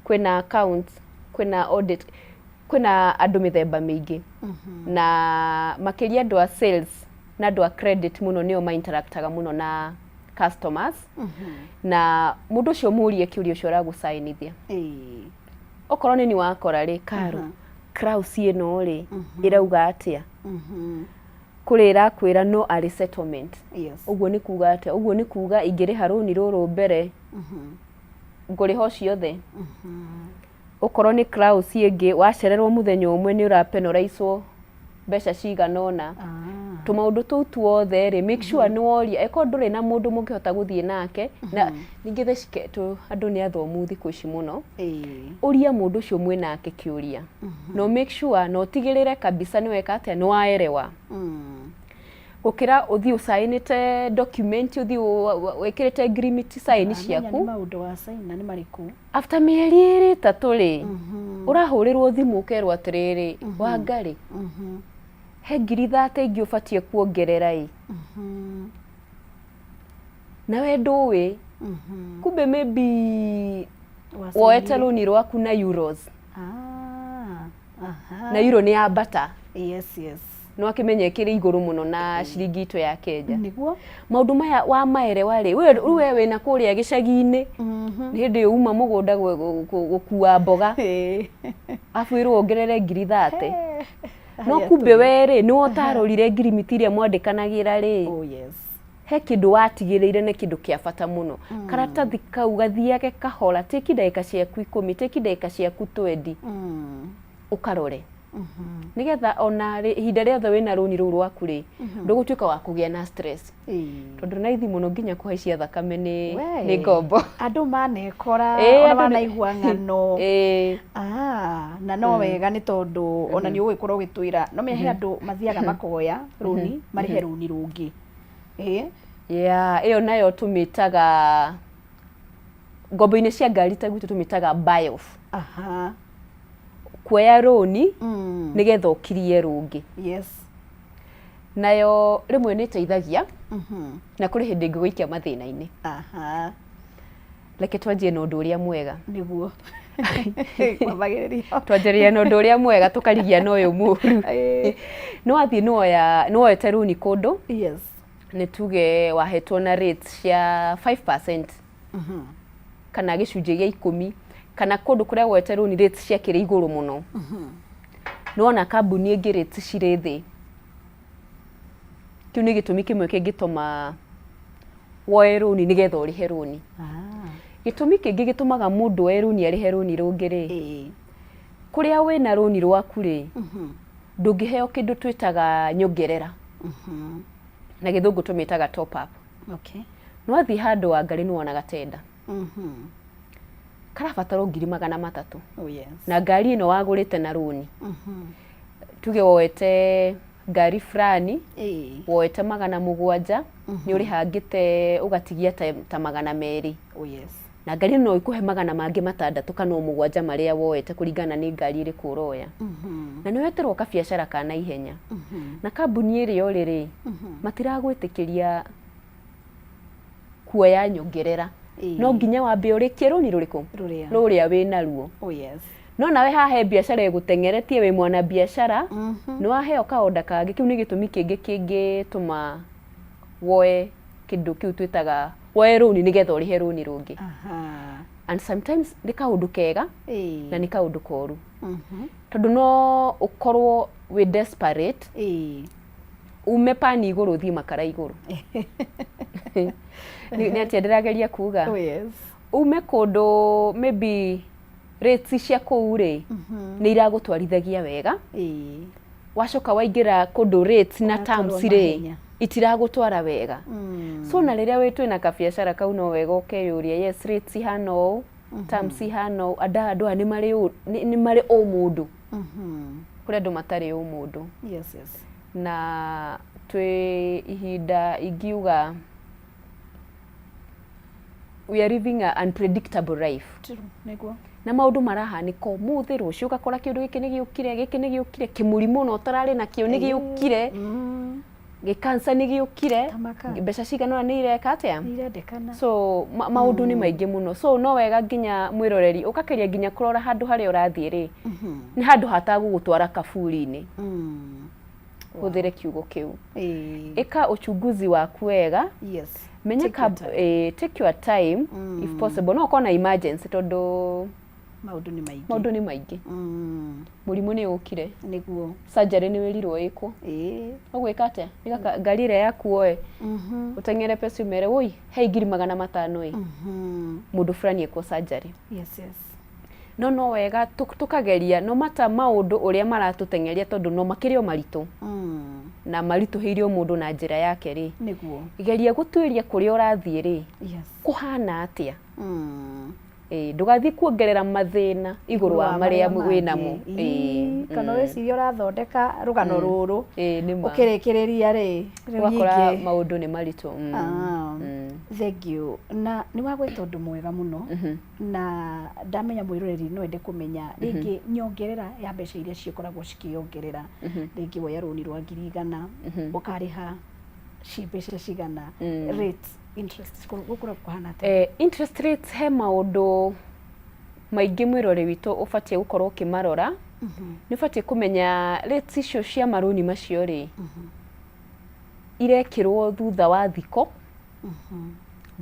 kwĩna accounts, kwĩna audit, kwĩna andũ mĩthemba mĩingĩ. Na makĩria andũ a sales na andũ a credit mũno nĩo ma-interactaga mũno na customers. Na mũndũ ũcio mũrie kĩũria ũcio ũragũcainithia, okorwo nĩ ni wakora rĩ, Karo, clause ĩno rĩ ĩrauga atĩa? Kũrĩ ĩrakwĩra no early settlement. Ũguo nĩ kuga atĩa? Ũguo nĩ kuga ingĩrĩha rũni rũrũ mbere, ngũrĩha o ciothe? Okorwo nĩ clause ĩngĩ, wacererwo mũthenya ũmwe nĩ ũrapenalizwo mbeca cigana ũna. Tũmaũndũ tũu tuothe rĩ, make sure nĩ woria. Ĩkorwo ndũrĩ na mũndũ mũngĩhota gũthiĩ nake, na ningĩ thaa ici andũ nĩ athomu thikũ ici mũno, ũria mũndũ ũcio mwĩnake kĩũria, na make sure na ũtigĩrĩre kabisa nĩ weka atĩa, nĩ waerewa, gũkĩra ũthiĩ ũcainĩte document, ũthiĩ wĩkĩrĩte ngirimiti sign Ndũramenya ciaku. Nĩ maũndũ wa caina nĩ marĩkũ? After mĩeri 2 3 rĩ, ũrahũrĩrwo thimũ ũkerwo atĩrĩrĩ, Wangarĩ, he 30,000 ingĩ ũbatiĩ kuongerera ĩ, nawe ndũĩ kumbe maybe woete rũni rwaku na euros, na euro nĩ yambata. Nĩ wakĩmenya ĩkĩrĩ igũrũ mũno na ciringi itũ ya Kenya. Maũndũ maya wamaerewa rĩ, we rĩu we wĩna kũrĩa gĩcagi-inĩ, nĩ hĩndĩ ĩyo uma mũgũnda gũkua mboga, arabu wĩrwo wongerere 30,000, no kumbe we rĩ nĩwe ũtarorire ngirimiti iria mwandĩkanagĩra rĩ. He kĩndũ watigĩrĩire nĩ kĩndũ kĩa bata mũno. Karatathi kau gathiage kahora, tĩki ndagĩka ciaku 10, tĩki ndagĩka ciaku 20, ũkarore, nĩgetha ona ihinda rĩothe wĩna rũni rũu rwaku rĩ, ndũgũtuĩka wa kũgĩa na stress, tondũ naithi mũno nginya kũhaicia thakame nĩ ngombo. Andũ manekora ona manaigua ng'ano. Na no wega nĩ tondũ ona nĩ ũgũgĩkorwo ũgĩtwĩra no he andũ mathiaga makoya rũni marĩhe rũni rũngĩ. Yeah, ĩyo nayo tũmĩtaga ngombo-inĩ cia ngari ta gwitũ tũmĩtaga buy off. Kuoya rũni nĩgetha ũkirie rũngĩ. Nayo rĩmwe nĩ ĩteithagia, na kũrĩ hĩndĩ ĩngĩgũikia mathĩna-inĩ. Reke twanjie na ũndũ ũrĩa mwega. Nĩguo. Kwambagĩrĩria. Twanjĩrĩria na ũndũ ũrĩa mwega tũkarigia na ũyũ mũru. Nĩ wathiĩ nĩwoya nĩwoete rũni kũndũ. Yes. Nĩ tuge wahetwo na rates cia 5% kana gĩcunjĩ gĩa ikũmi kana kũndũ kũrĩa woete rũni rates ciakĩrĩ igũrũ mũno. Nĩwona kambuni ĩngĩ rates cirĩ thĩ. Kĩu nĩ gĩtũmi kĩmwe kĩngĩtũma woe rũni nĩgetha ũrĩhe rũni. Gĩtũmi kĩngĩ gĩtũmaga mũndũ oe rũni arĩhe rũni rũngĩ rĩ, kũrĩa wĩna rũni rwaku rĩ, ndũngĩheo kĩndũ twĩtaga nyongerera. Na gĩthũngũ tũmĩtaga top up. Okay. Nĩwathiĩ handũ Wangarĩ nĩwonaga tenda. Karabatara o 300,000. Oh, yes. Na ngari ĩno wagũrĩte na rũni. Tuge woete ngari fulani, woete 700, nĩ ũrĩhangĩte ũgatigia ta 200. Oh, yes. Na ngari ĩno no ĩkũhe magana mangĩ matandatũ kana o mũgwanja marĩa woete kũringana nĩ ngari ĩrĩkũ ũroya. Na nĩ weterwo kabiacara ka naihenya. Na kambuni ĩrĩa ũrĩ rĩ, matiragwĩtĩkĩria kuoya nyongerera. No nginya wambe ũrĩkie rũni rũrĩkũ? Rũrĩa. Rũrĩa wĩnaruo. Oh, yes. No nawe haha he biacara ĩgũteng'eretie wĩ mwana biacara, nĩ waheo kaonda kangĩ, kĩu nĩ gĩtũmi kĩngĩ kĩngĩtũma woe kĩndũ kĩu twĩtaga woe rũni nĩgetha ũrĩhe rũni rũngĩ. And sometimes nĩ kaũndũ kega na nĩ kaũndũ koru. Tondũ no ũkorwo wĩ desperate, ume pani igũrũ ũthiĩ makara igũrũ. Nĩ atĩa ndĩrageria kuga? Oh, yes. Ume kũndũ maybe rates cia kũu rĩ, nĩ iragũtwarithagia wega. Wacoka waingĩra kũndũ rates na terms rĩ, itiragũtwara wega. So na rĩrĩa wĩ twĩna kabiacara kau no wega ũkeyũria, yes rates ihana ũũ, terms ihana ũũ, andũ aya nĩ marĩ nĩ marĩ ũmũndũ. Kũrĩ andũ matarĩ ũmũndũ. Yes, yes. Na twĩ ihinda ingiuga we are living a unpredictable life. True, nĩguo. Na maũndũ marahanĩka ũmũthĩ, rũciũ ũgakora kĩũndũ gĩkĩ nĩ gĩũkire, gĩkĩ nĩ gĩũkire, kĩmũrimũ na ũtararĩ nakĩo nĩ gĩũkire, gĩkansa nĩ gĩũkire, mbeca cigana ũna nĩ ireka atĩa? Nĩ irendekana. So maũndũ nĩ maingĩ mũno. So no wega nginya mwĩroreri ũkageria nginya kũrora handũ harĩa ũrathiĩ rĩ, nĩ handũ hatagũgũtwara kaburi-inĩ. Hũthĩre kiugo kĩu. Ĩka uchunguzi waku wega. Yes. Menya Take your time. Take your time if possible. No ũkorwo na emergency tondũ maũndũ nĩ maingĩ. Maũndũ nĩ maingĩ. Mũrimũ nĩ ũkire. Nĩguo. Surgery nĩ wĩrirwo ĩkwo. Ũgwĩka atĩa? Nĩ ngari ĩrĩa yaku woe. Ũteng'ere pesa ũmere woi, hei 500,000 ĩ. Mũndũ fulani ekwo surgery. Yes, yes. No no wega tũkageria no mata maũndũ ũrĩa maratũteng'eria tondũ no makĩrĩ o maritũ. Na maritũhĩire o mũndũ na njĩra yake rĩ. Nĩguo. Geria gũtuĩria kũrĩa ũrathiĩ rĩ. Yes. Kũhana atĩa? Ndũgathiĩ kuongerera mathĩna igũrũ wa marĩa wĩnamo. Kana wĩcirie ũrathondeka rũgano rũrũ. Nĩ ma. Ũkĩrĩkĩrĩria rĩ, rĩu Ũgakora ningĩ. maũndũ nĩ maritũ. Thank you. Na nĩ wagweta ũndũ mwega mũno. Na ndamenya mwĩroreri no ende kũmenya rĩngĩ nyongerera ya mbeca iria cikoragwo cikĩongerera. Rĩngĩ woya rũni rwa 100,000, ũkarĩha ci mbeca cigana, rates, interest gũkoragwo kũhana atĩa? Interest rates he maũndũ maingĩ mwĩrori witũ ũbatiĩ gũkorwo ũkĩmarora. Nĩ ũbatiĩ kũmenya rates icio cia marũni macio rĩ, irekĩrwo thutha wa thikũ,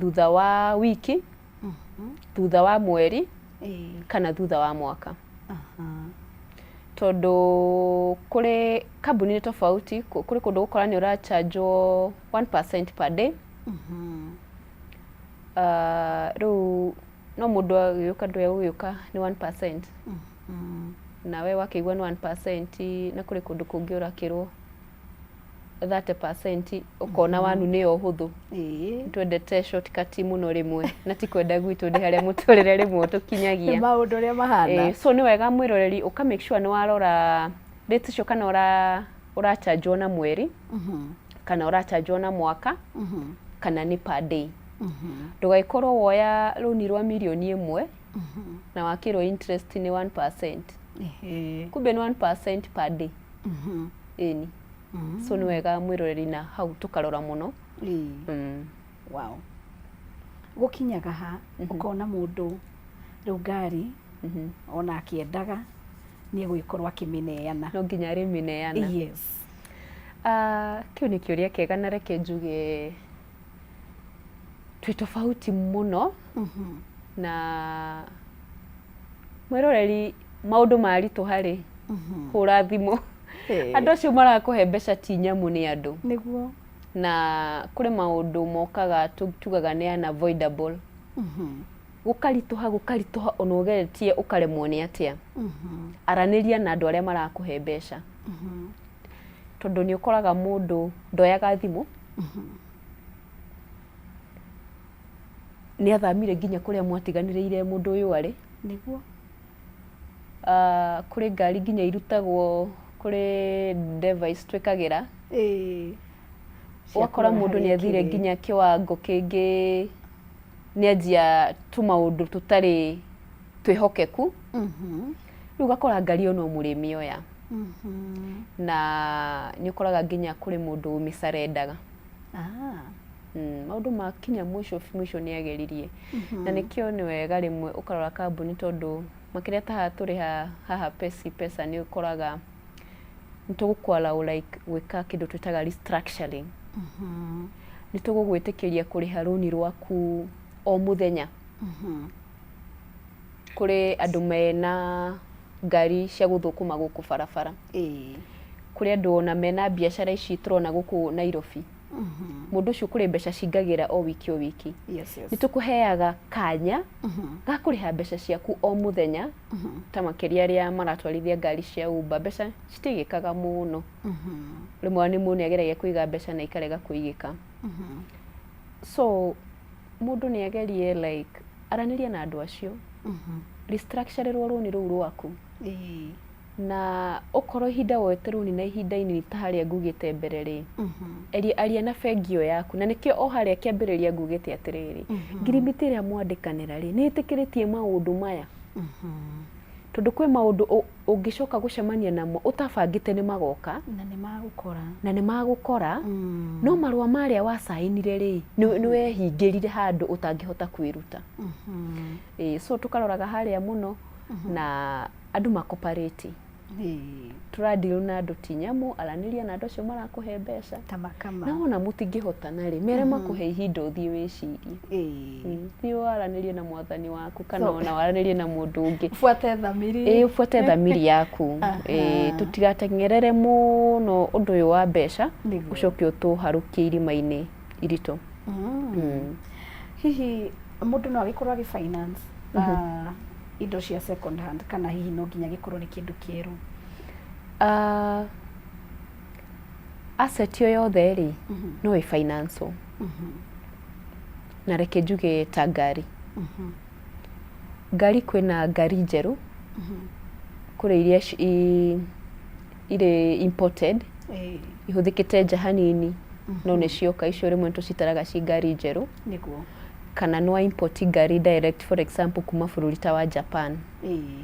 thutha wa wiki, thutha wa mweri, kana thutha wa mwaka. Tondũ kũrĩ kambuni nĩ tofauti, kũrĩ kũndũ ũgũkora nĩ ũrachanjwo 1% per day. Rĩu no mũndũ agĩũka ndũĩ agũgĩũka nĩ 1%. Nawe wakĩigua nĩ 1% na kũrĩ kũndũ kũngĩ ũrakĩrwo 30% ũkona wanu nĩyo hũthũ. Twendete shortcut mũno rĩmwe na ti kwenda gwitũ nĩ harĩa mũtũrĩre rĩmwe ũtũkinyagia. Nĩ maũndũ ũrĩa mahana. So nĩ wega mwĩroreri ũka make sure nĩ warora rates icio kana ũrachanjwo na mweri, kana ũrachanjwo na mwaka, kana nĩ per day. Ndũgagĩkorwo woya rũni rwa 1 million na wakĩrwo interest nĩ 1%. Kumbe nĩ 1% per day. Ĩni. So nĩ wega mwĩroreri na hau tũkarora mũno. Wow. Gũkinyaga ha ũkona mũndũ rĩu ngari ona akĩendaga nĩ egũgĩkorwo akĩmĩneana? No nginya arĩmĩneana. Yes. Ah, kĩu nĩ kĩũria kĩega, na reke njuge twĩ tofauti mũno na mwĩroreri. Maũndũ maritũha rĩ, hũra thimũ. Andũ acio marakũhe mbeca ti nyamũ, nĩ andũ. Na kũrĩ maũndũ mokaga tugaga nĩ unavoidable. Gũkaritũha, gũkaritũha, ona ũgeretie ũkaremwo nĩ atĩa, aranĩria na andũ arĩa marakũhe mbeca, tondũ nĩ ũkoraga mũndũ ndoyaga thimũ, nĩ athamire nginya kũrĩa mwatiganĩrĩire mũndũ ũyũ arĩ. Kũrĩ ngari nginya irutagwo, kũrĩ device twĩkagĩra. Cia ũgakora kũrora mũndũ harĩa nĩ athire kĩrĩ. Nginya kĩwango kĩngĩ nĩ anjia tũmaũndũ tũtarĩ twĩhokeku. Rĩu ũgakora ngari ĩyo no mũrĩmĩoya, na nĩ ũkoraga nginya kũrĩ mũndũ ũmĩcarendaga. Maũndũ makinya mũico mũico nĩ ageririe. Na nĩkĩo nĩ wega rĩmwe ũkarora kambuni, tondũ makĩria ta haha tũrĩ haha Pesi Pesa, nĩ ũkoraga nĩ tũgũkũ allow like gwĩka kĩndũ twĩtaga restructuring. Nĩ tũgũgwĩtĩkĩria kũrĩha rũni rwaku o mũthenya. Kũrĩ andũ mena ngari cia gũthũkũma gũkũ barabara, kũrĩ andũ ona mena biacara ici tũrona gũkũ Nairobi. Mũndũ ũcio kũrĩ mbeca cingagĩra o wiki o wiki. Nĩ tũkũheaga kanya ga kũrĩha mbeca ciaku o mũthenya, ta makĩria arĩa maratwarithia ngari cia Uber, mbeca citiigĩkaga mũno. Rĩmwe nĩ mũndũ nĩ ageragia kũiga mbeca na ikarega kũigĩka. So mũndũ nĩ agerie like aranĩrie na andũ acio, restructurerwo rũni rũu rwaku, na okorwo ihinda woete rũni na ihinda inini ta harĩa ngugĩte mbere rĩ, aria na bengi ĩyo yaku. Na nĩkĩo o harĩa kĩambĩrĩria ngugĩte atĩrĩrĩ, ngirimiti ĩrĩa mwandĩkanĩra rĩ, nĩ ĩtĩkĩrĩtie maũndũ maya, tondũ kwĩ maũndũ ũngĩcoka gũcemania namo ũtabangĩte nĩ magoka. Na nĩ magũkora. Na nĩ magũkora, no marũa marĩa wacainire rĩ, nĩ wehingĩrire handũ ũtangĩhota kwĩruta. Ĩĩ, so tũkaroraga harĩa mũno na andũ makoparĩti. Tũradeal na andũ ti nyamũ. Aranĩria na andũ acio marakũhe mbeca. Kama. Na wona mũtingĩhotana rĩ, mere makũhe ihinda ũthiĩ wĩcirie. Thiĩ waranĩrie na mwathani waku kana ona waranĩrie na mũndũ ũngĩ. Buate thamiri. Ĩĩ, ũbuate thamiri yaku. Ĩĩ, tũtigateng'erere mũno ũndũ ũyũ wa mbeca, ũcoke ũtũharũkie irima-inĩ iritũ. Hihi mũndũ no agĩkorwo agĩ finance indo cia second hand, kana hihi no nginya gĩkorwo nĩ kĩndũ kĩerũ? Asset o yothe rĩ, no ĩ finance. Na reke njuge ta ngari. Ngari, kwĩna ngari njerũ, kũrĩ iria irĩ imported, ihũthĩkĩte nja hanini no nĩ cioka. Icio rĩmwe nĩ tũcitaraga ci ngari njerũ. Kana nĩ wa import ngari direct, for example kuma bũrũri ta wa Japan.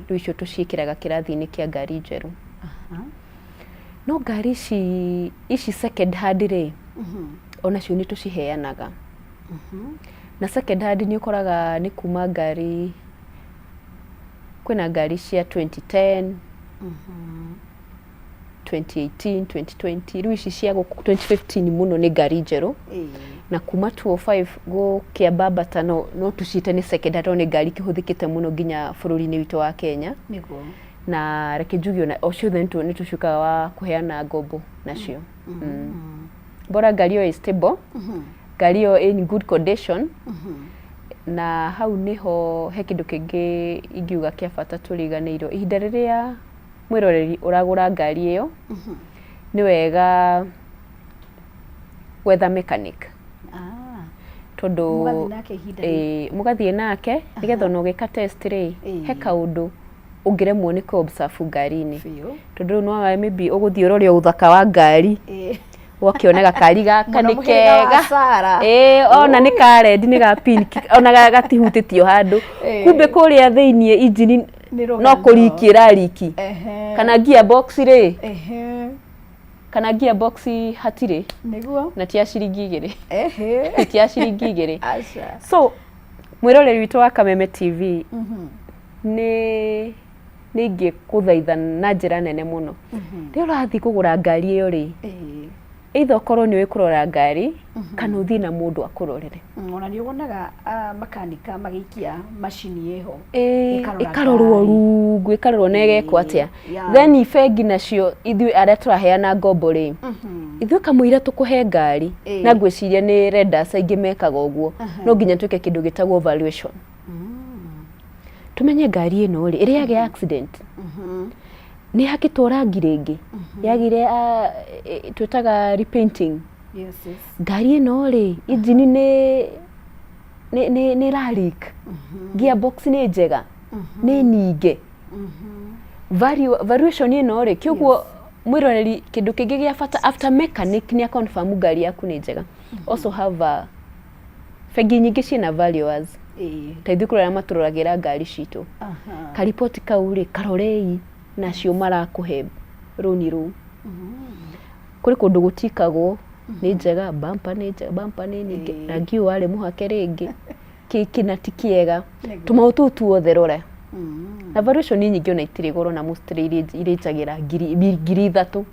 Rĩu icio tũciĩkĩraga kĩrathi-inĩ kĩa ngari njerũ. No ngari ici second hand rĩ, onacio nĩ tũciheanaga. Na second hand nĩ ũkoraga nĩ kuma ngari, kwĩna ngari cia 2010, 2018, 2020. Rĩu ici cia gũkũ 2015 mũno nĩ ngari njerũ, na kuma 205 gũkĩambambata no tũciĩte nĩ second hand, tondũ nĩ ngari ikĩhũthĩkĩte mũno nginya bũrũri-inĩ witũ wa Kenya. Na reke njuge ona o ciothe nĩ tũcukaga wa kũheana ngombo nacio. Bora ngari ĩyo ĩ stable, ngari ĩyo in good condition. Na hau nĩho he kĩndũ kĩngĩ ingiuga kĩa bata tũriganĩirwo. Ihinda rĩrĩa mwĩroreri ũragũra ngari ĩyo, nĩ wega gwetha mechanic, tondũ Mũgathiĩ nake ihinda rĩu. Ĩĩ, mũgathiĩ nake nĩgetha ona ũgĩka test rĩ, he kaũndũ ũngĩremwo nĩ kũ observe ngari-inĩ, tondũ rĩu no maybe ũgũthiĩ ũrore o ũthaka wa ngari, ũgakĩona gakari gaka Mũno nĩ mũhĩrĩga wa kega. Sarah. Ĩĩ, ona nĩ ka red, nĩ ga pink, ona gatihutĩtio handũ. Kumbe kũrĩa thĩiniĩ injini Nĩ no rũgano. kũriki ĩrariki, kana gearbox rĩ, kana gearbox hatirĩ. Na ti ya ciringi 2. Ti ya ciringi 2. Aca. So Mwĩroreri witũ wa Kameme TV, nĩ nĩ ingĩkũthaitha na njĩra nene mũno, rĩrĩa ũrathiĩ kũgũra ngari ĩyo rĩ, either ũkorwo nĩ ũĩ kũrora ngari kana ũthiĩ na mũndũ akũrorere. Ona nĩ wonaga makanika magĩikia macini ĩho. Ĩĩ, Ĩkarora ĩkarorwo ngari. Rungu ĩkarorwo na ĩgekwo atĩa. Then bengi nacio, ithuĩ arĩa tũraheana ngombo rĩ, ithuĩ kamũira tũkũhe ngari, na ngwĩciria nĩ lenders aingĩ mekaga ũguo, no nginya twĩke kĩndũ gĩtagwo valuation, tumenye ngari ĩno rĩ, ĩrĩa yagĩa accident, nĩ hakĩtwo rangi rĩngĩ, yagire twĩtaga repainting. Ngari ĩno rĩ, injini nĩ ĩra leak, gearbox nĩ njega, nĩ ninge, valuation ĩno rĩ. Kĩoguo mwĩroreri, kĩndũ kĩngĩ gĩa bata after mechanic nĩ confirm ngari yaku nĩ njega, also have a bengi nyingĩ ciĩna valuers, ta ithuĩ kũrĩ arĩa matũroragĩra ngari citũ. Kariboti kau rĩ, karorei nacio marakũhe rũni rũu. Kũrĩ kũndũ gũtikagwo nĩ njega, bumper nĩ njega, bumper nĩ nyingĩ, rangi ũyũ warĩ mũhake rĩngĩ, kĩna ti kĩega, tũmaũ tũu tuothe rora. Na valuation nyingĩ ona itirĩ goro, na mostly irĩnjagĩra 3,000,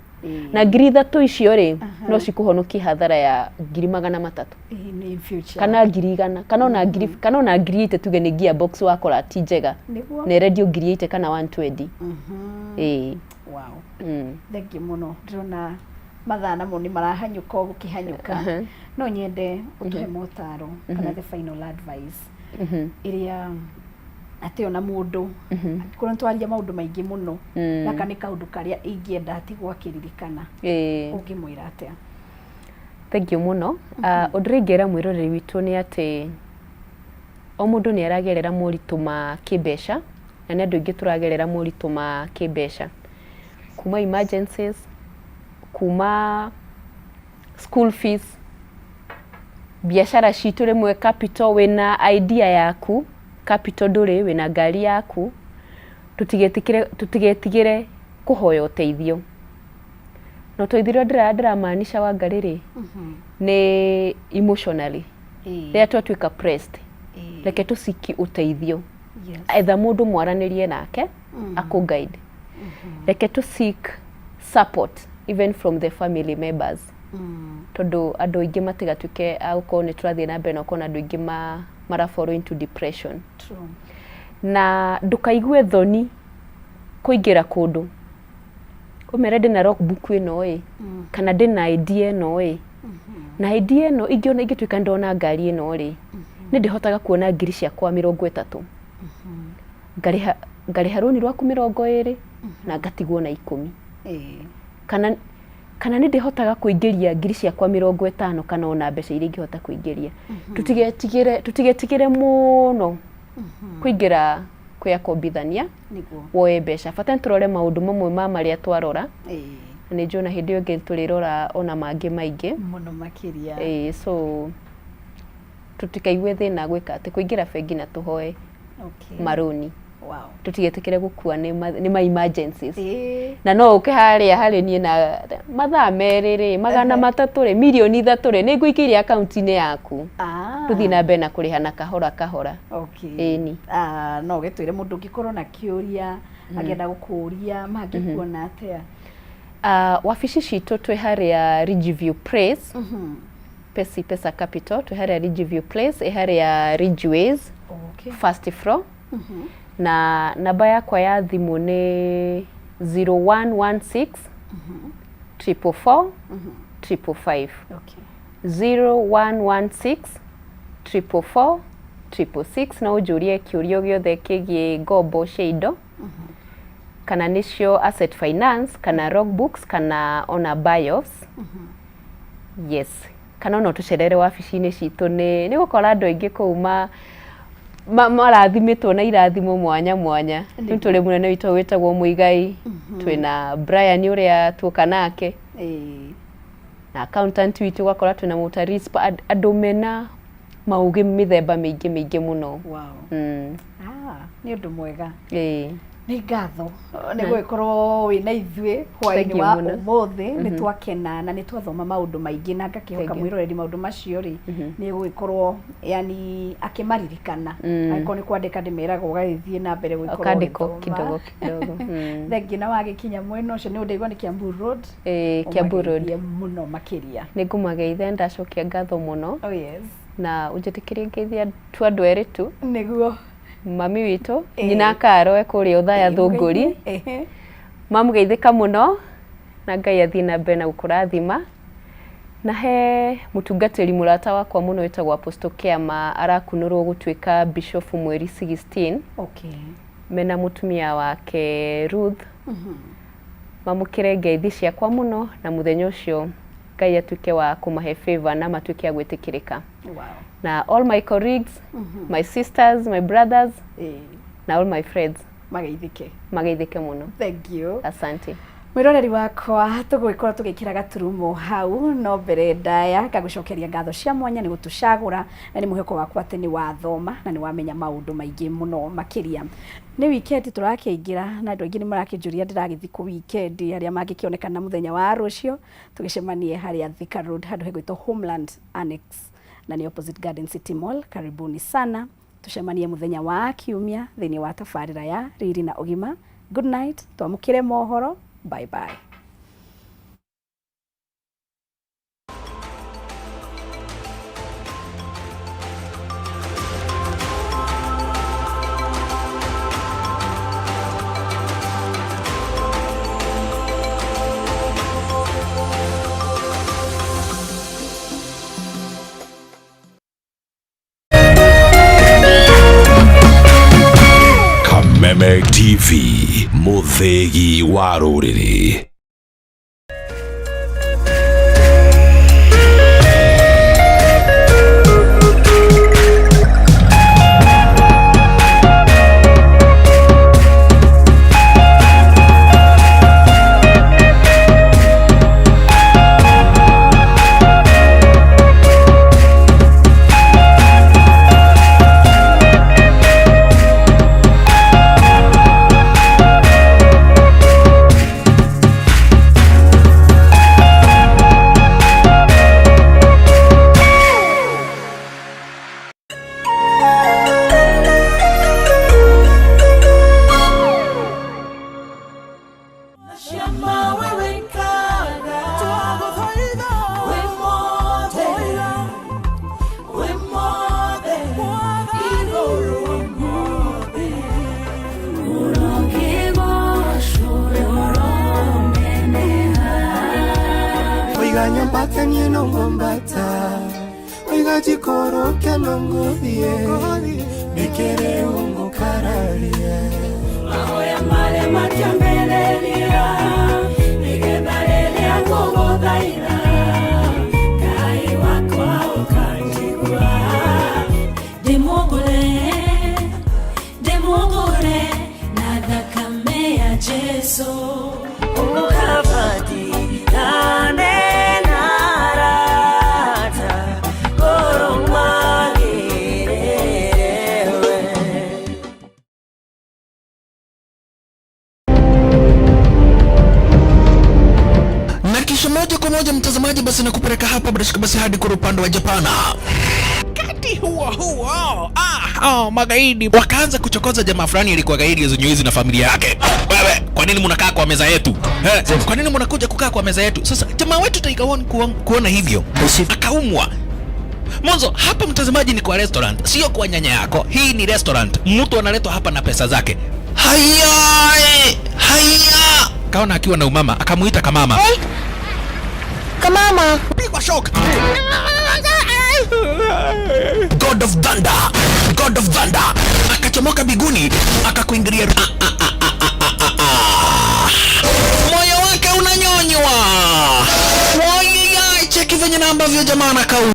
na 3,000 icio rĩ, no cikũhonokie hathara ya 300,000 In future. Kana 100,000, kana ona ngiri, kana ona 80,000. Tuge nĩ gearbox wakora ti njega, na ĩrendio 80,000 kana 120, ĩĩ. Wow. Thengiũ mũno. Ndĩrona mathaa namo nĩ marahanyũka o gũkĩhanyũka. No nyende ũtũhe motaro kana the final advice ĩrĩa atĩ ona mũndũ angĩkorwo nĩ twaria maũndũ maingĩ mũno, gaka nĩ kaũndũ karĩa ingĩenda atigwo akĩririkana, ũngĩmwĩra atĩa? Thank you mũno. Ũndũ ũrĩa ingĩra mwĩroreri witũ nĩ atĩ o mũndũ nĩ aragerera moritũ ma kĩmbeca, na nĩ andũ aingĩ tũragerera moritũ ma kĩmbeca, kuma emergencies, kuma school fees, biacara citũ rĩmwe capital, wĩna idea yaku, capital ndũrĩ, wĩna ngari yaku. Tũtigetigĩre, tũtigetigĩre kũhoya ũteithio. Na ũteithio ũrĩa ndĩramaanisha, Wangarĩ rĩ, nĩ emotionally, rĩrĩa twatuĩka pressed, reke tũciki ũteithio, etha mũndũ mwaranĩrie nake akũ guide. Reke tũ seek support even from the family members, tondũ andũ aingĩ matigatuĩke a gũkorwo nĩ tũrathiĩ na mbere na ũkona andũ aingĩ mara fall into depression. Na ndũkaigue thoni kũingĩra kũndũ ũmere ndĩna logbook ĩno ĩ, kana ndĩna idea ĩno ĩ, na idea ĩno ingĩona ingĩtuĩka ndona ngari ĩno rĩ, nĩ ndĩhotaga kuona 30,000 ciakwa, ngarĩha rũni rwaku 20 na ngatigwo na 10, kana nĩ ndĩhotaga kũingĩria 50,000 ciakwa kana ona mbeca iria ingĩhota kũingĩria. Tũtigetigĩre mũno kũingĩra kwĩ akombithania woe mbeca. Bata nĩ tũrore maũndũ mamwe ma marĩa twarora, na nĩ njũĩ ona hĩndĩ ĩyo ĩngĩ tũrĩrora ona mangĩ maingĩ. Mũno makĩria. Ĩĩ, so tũtikaigue thĩna gwĩka atĩ kũingĩra bengi na tũhoe marũni. Tũtigetĩkĩre gũkua nĩ ma emergencies. Na no ũke harĩa harĩ niĩ na mathaa 2 rĩ, 300 rĩ, 3 mirioni rĩ, nĩ ngũikĩirie akaunti-inĩ yaku, tũthiĩ na mbere na kũrĩha na kahora kahora. Ĩni. Ah, no gĩtwĩre mũndũ ũngĩkorwo na kĩũria angĩenda gũkũria, mangĩkuona atĩa? Wabici citũ twĩ harĩa Ridgeview Place, Pesi Pesa Capital, twĩ harĩa Ridgeview Place, ĩ harĩa Ridgeways, first floor. Na namba yakwa ya thimũ nĩ 0116 444 555. 0116 444 666. No ũnjũrie kĩũria o gĩothe kĩgiĩ ngombo cia indo, kana nĩcio asset finance, kana logbooks, kana ona buy-offs. Yes, kana ona ũtũcerere wabici-inĩ citũ, nĩ gũkora andũ aingĩ kũu marathimĩtwo na irathimo mwanya mwanya. Rĩu tũrĩ mũnene witũ wĩtagwo Mũigai, twĩna Brian ũrĩa tuoka nake, na accountant witũ, ũgakora twĩna mũtarispa, andũ mena maũgĩ mĩthemba mĩingĩ mĩingĩ mũno. Ah, nĩ ũndũ mwega. Nĩ ngatho nĩ gũgĩkorwo wĩna ithuĩ hwaĩ-inĩ Thank you wa mũno. ũmũthĩ. Nĩ twakena na nĩ twathoma maũndũ maingĩ, na ngakĩhoka Thank you. mwĩroreri maũndũ macio rĩ nĩ gũgĩkorwo yani akĩmaririkana. Angĩkorwo nĩ kwandĩka, ndĩmeraga ũgagĩthiĩ na mbere gũgĩkorwo Ũkandĩkwo ũgĩthoma. Kidogo kidogo. Thank you. Na wagĩkinya mwena ũcio nĩ ũndaigua nĩ Kiambu Road. Ĩĩ, Kiambu Road. Ũmageithie mũno makĩria. Nĩ ngũmageithia, ndacokia ngatho mũno. Oh yes. Na ũnjĩtĩkĩrie ngeithia tu andũ erĩ tu. Nĩguo. Mami witũ, nyina Karo, e kũrĩa Ũthaya Thũngũri. Mamũgeithĩka mũno na Ngai athiĩ na mbere na gũkũrathima. Na he mũtungatĩri mũrata wakwa mũno wĩtagwo Apostle Kĩama, arakunũrwo gũtuĩka bishop mweri 16. Mena mũtumia wake Ruth. Mamũkĩre ngeithi ciakwa mũno, na mũthenya ũcio Ngai atuĩke wa kũmahe favor na matuĩke a gwĩtĩkĩrĩka. Na all my colleagues, my sisters, my brothers na all my friends. Mageithĩke. Mageithĩke mũno. Thank you. Asante. Mwĩroreri wakwa, tũgũgĩkorwo tũgĩkĩra gaturumo hau, no mbere ndaya ngagũcokeria ngatho cia mwanya nĩ gũtũcagũra, na nĩ mwĩhoko wakwa atĩ nĩ wathoma na nĩ wamenya maũndũ maingĩ mũno makĩria. Nĩ weekend tũrakĩingĩra, na andũ aingĩ nĩ marakĩnjũria ndĩragĩthiĩ kũ weekend. Arĩa mangĩkĩonekana mũthenya wa rũciũ, tũgĩcemanie harĩa Thika Road, handũ hegwĩtwo Homeland Annex, na nĩ opposite Garden City Mall. Karibuni sana, tucemanie mũthenya wa kiumia thĩinĩ wa tabarĩra ya Riri na Ũgima. Good night, twamũkĩre mohoro. Bye bye. Kameme TV, mũthĩgi wa rũrĩrĩ. Shama wewe nkaga we mothe, we mothe, igũrũ mothe Oiga nyambate niĩ no ngwambata, oiga njikũrũke no ngũthiĩ, nĩkĩrĩ ũngũkararia? Mahoya marĩa matiambĩrĩria, nĩgetha rĩrĩa ngũgũthaitha, Ngai wakwa ũkanjigua. Ndĩmũgũre, ndĩmũgũre na thakame ya Jesu. Ũkabatirane na arata, ngoro magĩrĩrewe. Na kisha moja kwa moja, mtazamaji, basi nakupeleka hapa bila shaka basi hadi kwa upande wa Japana. Wakati huo huo, oh, magaidi wakaanza kuchokoza jamaa fulani alikuwa gaidi zenye na familia yake. Wewe, kwa nini mnakaa kwa meza yetu? Eh, kwa nini mnakuja kukaa kwa meza yetu? Sasa jamaa wetu Tiger One kuona hivyo akaumwa. Mwanzo hapa, mtazamaji, ni kwa restaurant, sio kwa nyanya yako. Hii ni restaurant, mtu analetwa hapa na pesa zake. Haya, haya, kaona akiwa na umama, akamuita kamama. Kamama, pigwa shock. God of Thunder, God of Thunder akachomoka biguni akakuingilia. Ah, ah, ah, ah, ah, ah, ah. Moyo wake unanyonywa. Wai, cheki venye na ambavyo jamaa anakau